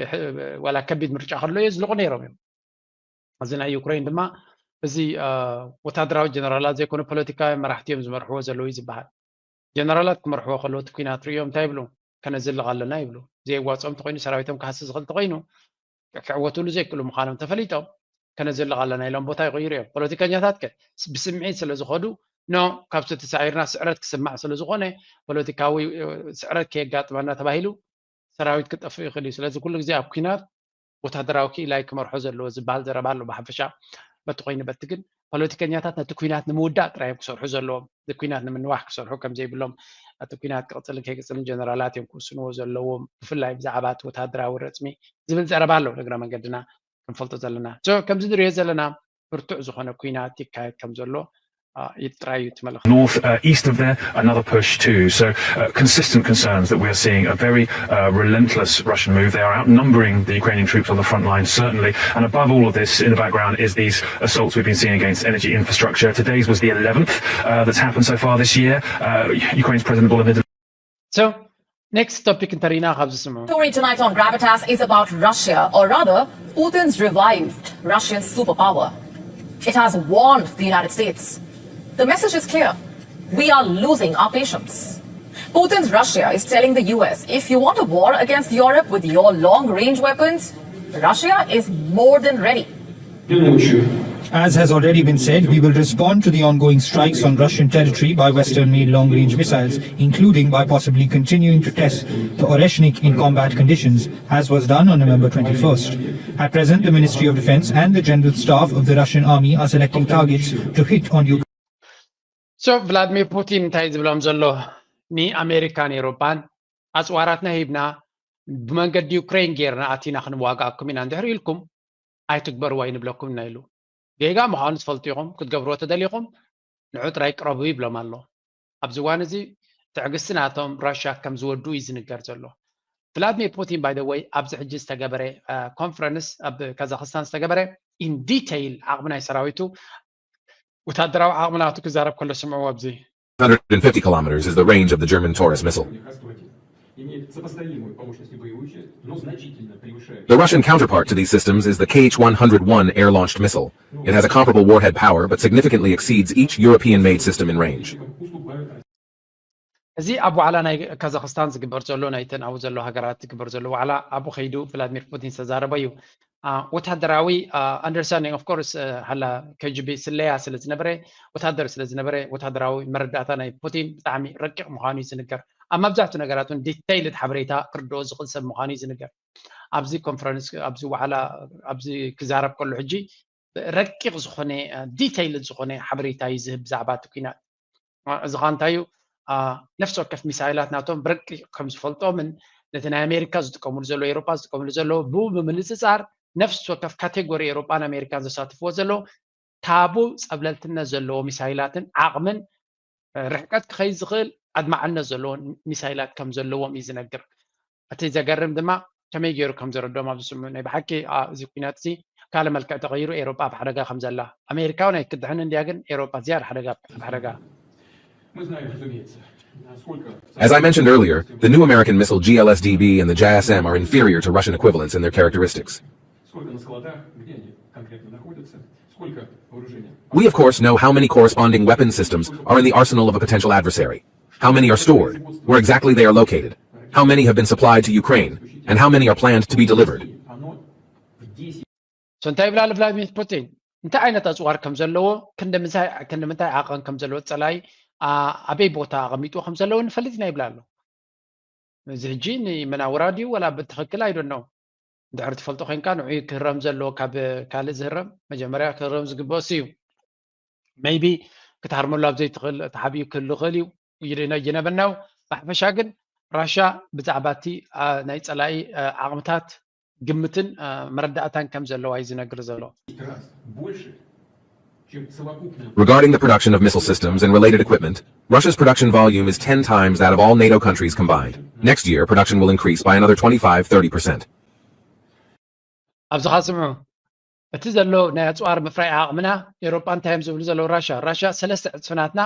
ዋላ ከቢድ ምርጫ ከሎ የዝልቑ ነይሮም እዮም። እዚ ናይ ዩክሬን ድማ እዚ ወታደራዊ ጀነራላት ዘይኮነ ፖለቲካውያን መራሕቲ እዮም ዝመርሕዎ ዘለዉ እዩ ዝበሃል። ጀነራላት ክመርሕዎ ከለዉ እቲ ኩናት ርእዮም እንታይ ይብሉ? ከነዝልቕ ኣለና ይብሉ። ዘየዋፅኦም ተኮይኑ ሰራዊቶም ክሃሲ ዝኽእል ተኮይኑ ክዕወትሉ ዘይክእሉ ምዃኖም ተፈሊጦም ከነዝልቕ ኣለና ኢሎም ቦታ ይቕይሩ እዮም። ፖለቲከኛታት ከ ብስምዒት ስለ ዝኸዱ ኖ ካብቲ ተሳዒርና ስዕረት ክስማዕ ስለ ዝኾነ ፖለቲካዊ ስዕረት ከየጋጥመና ተባሂሉ ሰራዊት ክጠፍእ ይኽእል እዩ። ስለዚ ኩሉ ግዜ ኣብ ኩናት ወታደራዊ ክኢላ እዩ ክመርሖ ዘለዎ ዝበሃል ዘረባ ኣሎ። ብሓፈሻ በቲ ኮይኑ በቲ ግን ፖለቲከኛታት ነቲ ኩናት ንምውዳእ ጥራይ እዮም ክሰርሑ ዘለዎም። እቲ ኩናት ንምንዋሕ ክሰርሑ ከም ዘይብሎም እቲ ኩናት ክቕፅልን ከይቅፅልን ጀነራላት እዮም ክውስንዎ ዘለዎም። ብፍላይ ብዛዕባ እቲ ወታደራዊ ረፅሚ ዝብል ዘረባ ኣሎ። ንግረ መንገድና ክንፈልጦ ዘለና ከምዚ ንሪኦ ዘለና ብርቱዕ ዝኾነ ኩናት ይካየድ ከም ዘሎ ጥራይ እዩ እቲ መልእኽቲ። North, uh, east of there, another push too. So uh, consistent concerns that we are seeing a very uh, relentless Russian move. They are outnumbering the Ukrainian troops on the front line, certainly. And above all of this, in the background, is these assaults we've been seeing against energy infrastructure. Today's was the eleventh uh, that's happened so far this year. Uh, Ukraine's President Volodymyr So next topic እንተሪና ካብዚ ስምዑ። Story tonight on Gravitas is about Russia, or rather, Putin's revived Russian superpower. It has warned the United States. The message is clear. We are losing our patience. Putin's Russia is telling the U S, if you want a war against Europe with your long-range weapons, Russia is more than ready. As has already been said, we will respond to the ongoing strikes on Russian territory by Western-made long-range missiles, including by possibly continuing to test the Oreshnik in combat conditions, as was done on November twenty-first. At present, the Ministry of Defense and the General Staff of the Russian Army are selecting targets to hit on Ukraine. So ቭላድሚር ፑቲን እንታይ ዝብሎም ዘሎ ንኣሜሪካን ኤሮፓን ኣፅዋራትና ሂብና ብመንገዲ ዩክሬን ጌርና ኣቲና ክንዋጋኣኩም ኢና እንድሕር ኢልኩም ኣይትግበርዎ ኣይንብለኩም ኢና ኢሉ። ጌጋ ምዃኑ ትፈልጡ ኢኹም። ክትገብርዎ ተደሊኹም ንዑ ጥራይ ቅረቡ ይብሎም ኣሎ። ኣብዚ እዋን እዚ ትዕግስቲ ናቶም ራሽያ ከም ዝወዱ እዩ ዝንገር ዘሎ። ቭላድሚር ፑቲን ባይ ወይ ኣብዚ ሕጂ ዝተገበረ ኮንፈረንስ ኣብ ካዛክስታን ዝተገበረ ኢን ዲቴይል ዓቕሚ ናይ ሰራዊቱ ወታደራዊ ዓቕሚ ናቱ ክዛረብ ከሎ ስምዕዎ ኣብዚ Hundred and fifty kilometers is the range of the German Taurus missile. Имеет сопоставимую по мощности боевую часть, но значительно превышает. The Russian counterpart to these systems is the Kh one hundred one air launched missile. It has a comparable warhead power, but significantly exceeds each European made system in range. Уступают እዚ ኣብ ዋዕላ ናይ ካዛክስታን ዝግበር ዘሎ ናይተን ኣብኡ ዘሎ ሃገራት ዝግበር ዘሎ ዋዕላ ኣብኡ ከይዱ ቭላድሚር ፑቲን ዝተዛረበ እዩ። ወታደራዊ understanding of course ሃላ KGB ስለያ ስለ ዝነበረ ወታደር ስለ ዝነበረ ወታደራዊ መረዳእታ ናይ ፑቲን ብጣዕሚ ረቂቕ ምዃኑ እዩ ዝንገር። ኣብ መብዛሕትኡ ነገራት እውን ዲተይልድ ሓበሬታ ክርድኦ ዝኽእል ሰብ ምዃኑ እዩ ዝንገር። ኣብዚ ኮንፈረንስ ኣብዚ ዋዕላ ኣብዚ ክዛረብ ከሎ ሕጂ ረቂቕ ዝኾነ ዲተይልድ ዝኾነ ሓበሬታ እዩ ዝህብ ብዛዕባ እቲ ኩናት። እዚ ከዓ እንታይ እዩ? ነፍሲ ወከፍ ሚሳይላት ናቶም ብረቂቕ ከም ዝፈልጦምን ነቲ ናይ ኣሜሪካ ዝጥቀምሉ ዘለዉ ኤውሮጳ ዝጥቀምሉ ዘለዉ ብኡ ብምንፅፃር ነፍሲ ወከፍ ካቴጎሪ ኤውሮጳን ኣሜሪካን ዘሳትፍዎ ዘለዉ ታቡ ፀብለልትነት ዘለዎ ሚሳይላትን ዓቕምን ርሕቀት ክኸይድ ዝኽእል ኣድማዕነት ዘለዎም ሚሳይላት ከም ዘለዎም እዩ ዝነግር። እቲ ዘገርም ድማ ከመይ ገይሩ ከም ዘረድኦም ኣብዚ ስምዑ ናይ ብሓቂ እዚ ኩናት እዚ ካልእ መልክዕ ተቐይሩ ኤውሮጳ ኣብ ሓደጋ ከም ዘላ ኣሜሪካ እውን ኣይክድሕን እንድያ ግን ኤውሮጳ ዝያዳ ሓደጋ ኣብ ሓደጋ Мы знаем, разумеется, насколько As I mentioned earlier, the new American missile G L S D B and the J S M are inferior to Russian equivalents in their characteristics. Сколько на складах, где они конкретно находятся, сколько вооружения. We, of course, know how many corresponding weapon systems are in the arsenal of a potential adversary, how many are stored, where exactly they are located, how many have been supplied to Ukraine, and how many are planned to be delivered. Оно в десять So እንታይ ይብል ኣሎ ቭላድሚር ፑቲን? እንታይ ዓይነት ኣፅዋር ከም ዘለዎ ክንዲ ምንታይ ዓቐን ከም ዘለዎ ፀላኢ ኣበይ ቦታ ኣቐሚጥዎ ከም ዘለዎ ንፈልጥ ኢና ይብል ኣሎ። እዚ ሕጂ ንመናውራ ድዩ ወላ ብትኽክል ኣይደኖ። እንድሕር ትፈልጦ ኮይንካ ንዑ ክህረም ዘለዎ ካብ ካልእ ዝህረም መጀመርያ ክህረም ዝግበኦ እሱ እዩ። maybe ክትሃርመሉ ኣብ ዘይትኽእል ተሓቢኡ ክህሉ ይኽእል እዩ። ይነብናው ብሓፈሻ ግን ራሻ ብዛዕባ እቲ ናይ ፀላኢ ዓቕምታት ግምትን መረዳእታን ከም ዘለዋ እዩ ዝነግር ዘሎ። раз больше, чем совокупная Regarding the production of missile systems and related equipment, Russia's production volume is ten times that of all NATO countries combined. Next year, production will increase by another twenty-five, thirty percent. ኣብዚ ኸዓ ስምዑ፣ እቲ ዘሎ ናይ ኣፅዋር ምፍራይ ዓቕምና ኤውሮጳ እንታይ እዮም ዝብሉ ዘለዉ? ራሻ ራሻ ሰለስተ ዕፅፊ ናትና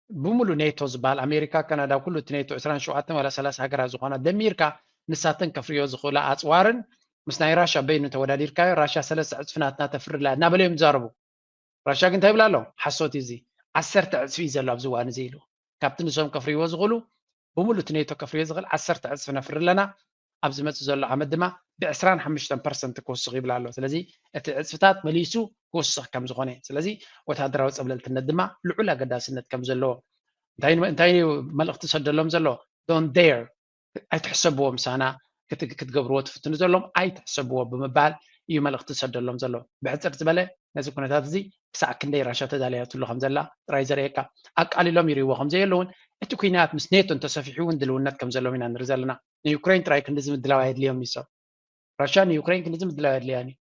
ብምሉ ኔቶ ዝበሃል ኣሜሪካ፣ ካናዳ፣ ኩሉ እቲ ኔቶ ዕስራን ሸውዓተን ዋላ ሰላሳ ሃገራት ዝኾና ደሚርካ ንሳተን ከፍርዮ ዝኽእላ ኣፅዋርን ምስ ናይ ራሻ በይኑ ተወዳዲርካዮ ራሻ ሰለስተ ዕፅፊ ናትና ተፍርላ እናበለ እዮም ዝዛረቡ። ራሻ ግን እንታይ ይብል ኣሎ? ሓሶት እዩ እዚ። ዓሰርተ ዕፅፊ እዩ ዘሎ ኣብዚ እዋን እዚ ኢሉ። ካብቲ ንሶም ከፍርይዎ ዝኽእሉ ብምሉ እቲ ኔቶ ከፍርዮ ዝኽእል ዓሰርተ ዕፅፊ ነፍሪ ኣለና። ኣብ ዝመፅእ ዘሎ ዓመት ድማ ብዕስራን ሓሙሽተን ፐርሰንት ክውስኽ ይብል ኣሎ። ስለዚ እቲ ዕፅፍታት መሊሱ ክውስኽ ከም ዝኾነ፣ ስለዚ ወታደራዊ ፀብለልትነት ድማ ልዑል ኣገዳስነት ከም ዘለዎ እንታይ እንታይ እዩ መልእኽቲ ሰደሎም ዘሎ? Don't dare ኣይትሕሰብዎ ምሳና ክትገብርዎ ትፍትኑ ዘሎም ኣይትሕሰብዎ ብምባል እዩ መልእኽቲ ዝሰደሎም ዘሎ። ብሕፅር ዝበለ ነዚ ኩነታት እዚ ክሳዕ ክንደይ ራሻ ተዳለያትሉ ከም ዘላ ጥራይ ዘርእየካ። ኣቃሊሎም ይርእይዎ ከም ዘየለውን እቲ ኩናት ምስ ኔቶ እንተሰፊሑ እውን ድልውነት ከም ዘለዎም ኢና ንርኢ ዘለና። ንዩክሬን ጥራይ ክንድዚ ምድላው ኣየድልዮም ይሰብ ራሻ ንዩክሬን ክንድዚ ምድላው ኣየድልያን እዩ።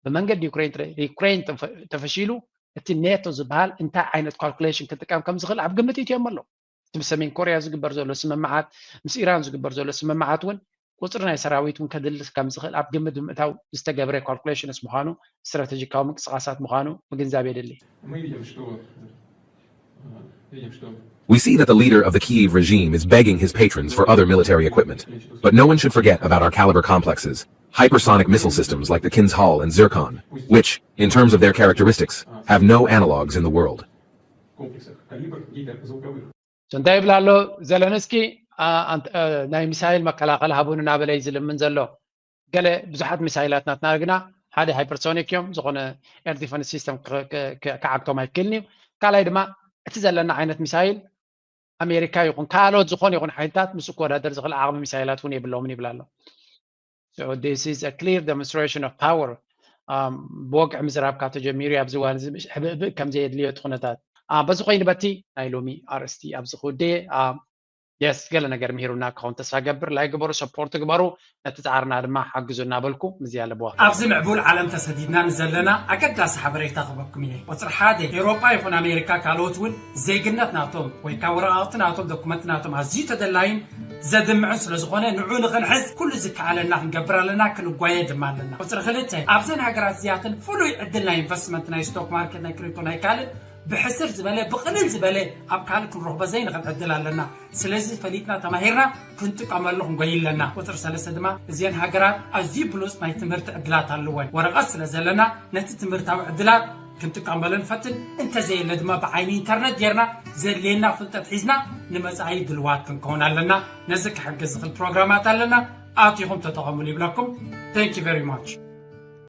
ብመንገዲ ዩክሬን ጥራይ ዩክሬን ተፈ- ተፈሺሉ እቲ ኔቶ ዝበሃል እንታይ ዓይነት ካልኩሌሽን ክጥቀም ከም ዝኽእል ኣብ ግምት ይእትዮም ኣሎ። እቲ ምስ ሰሜን ኮርያ ዝግበር ዘሎ ስምምዓት ምስ ኢራን ዝግበር ዘሎ ስምምዓት እውን ቁፅሪ ናይ ሰራዊት እውን ከድልስ ከም ዝኽእል ኣብ ግምት ብምእታው ዝተገብረ ካልኩሌሽንስ ምዃኑ ስትራቴጂካዊ ምንቅስቃሳት ምዃኑ ምግንዛብ የድሊ። Мы видим, что э, видим, что We see that the leader of the Kyiv regime is begging his patrons for other military equipment. But no one should forget about our caliber complexes, hypersonic missile systems like the Kinzhal and Zircon, which, in terms of their characteristics, have no analogues in the world. комплексах калибр гиперзвуковых እንታይ ይብል ኣሎ ዘለንስኪ? ናይ ሚሳይል መከላኸሊ ሃቡን እናበለ እዩ ዝልምን ዘሎ። ገለ ብዙሓት ሚሳይላት ናትና ግና ሓደ ሃይፐርሶኒክ እዮም፣ ዝኾነ ኤር ዲፈንስ ሲስተም ክዓግቶም ኣይክእልን እዩ። ካልኣይ ድማ እቲ ዘለና ዓይነት ሚሳይል ኣሜሪካ ይኹን ካልኦት ዝኾነ ይኹን ሓይልታት ምስ ክወዳደር ዝኽእል ዓቕሚ ሚሳይላት እውን የብለምን ይብል ኣሎ። So this is a clear demonstration of power. ብወግዒ ምዝራብካ ተጀሚሩ ኣብዚ እዋን እዚ ሕብእብእ ከም ዘየድልዮ እቲ ኩነታት በዚ ኮይኑ በቲ ናይ ሎሚ ኣርእስቲ ኣብዚ ክውደ የስ ገለ ነገር ምሂሩና ክኸውን ተስፋ ገብር። ላይክ ግበሩ፣ ሰፖርት ግበሩ፣ ነቲ ፃዕርና ድማ ሓግዙ እናበልኩ ምዚ ኣለብዋ። ኣብዚ ምዕቡል ዓለም ተሰዲድና ንዘለና ኣገዳሲ ሓበሬታ ክበኩም እየ። ቁፅሪ ሓደ፣ ኤውሮጳ ይኹን ኣሜሪካ ካልኦት እውን ዜግነት ናቶም ወይ ከዓ ወረቃቕቲ ናቶም ዶኩመንት ናቶም ኣዝዩ ተደላይን ዘድምዕን ስለ ዝኾነ ንዑ ንኽንሕዝ ኩሉ ዝከኣለና ክንገብር ኣለና፣ ክንጓየ ድማ ኣለና። ቁፅሪ ክልተ፣ ኣብዘን ሃገራት እዚኣተን ፍሉይ ዕድል ናይ ኢንቨስትመንት፣ ናይ ስቶክ ማርኬት፣ ናይ ክሪፕቶ፣ ናይ ካልእ ብሕስር ዝበለ ብቕልል ዝበለ ኣብ ካልእ ክንረኽቦ ዘይንኽእል ዕድል ኣለና። ስለዚ ፈሊጥና ተማሂርና ክንጥቀመሉ ክንጎይ ኣለና። ቁፅሪ ሰለስተ ድማ እዚአን ሃገራት ኣዝዩ ብሉፅ ናይ ትምህርቲ ዕድላት ኣለወን። ወረቐት ስለ ዘለና ነቲ ትምህርታዊ ዕድላት ክንጥቀመሉ ንፈትን፣ እንተዘየለ ድማ ብዓይኒ ኢንተርነት ጌርና ዘድልየና ፍልጠት ሒዝና ንመፃኢ ድልዋት ክንከውን ኣለና። ነዚ ክሕግዝ ዝኽእል ፕሮግራማት ኣለና፣ ኣቲኹም ተጠቐሙሉ ይብለኩም። Thank you very much።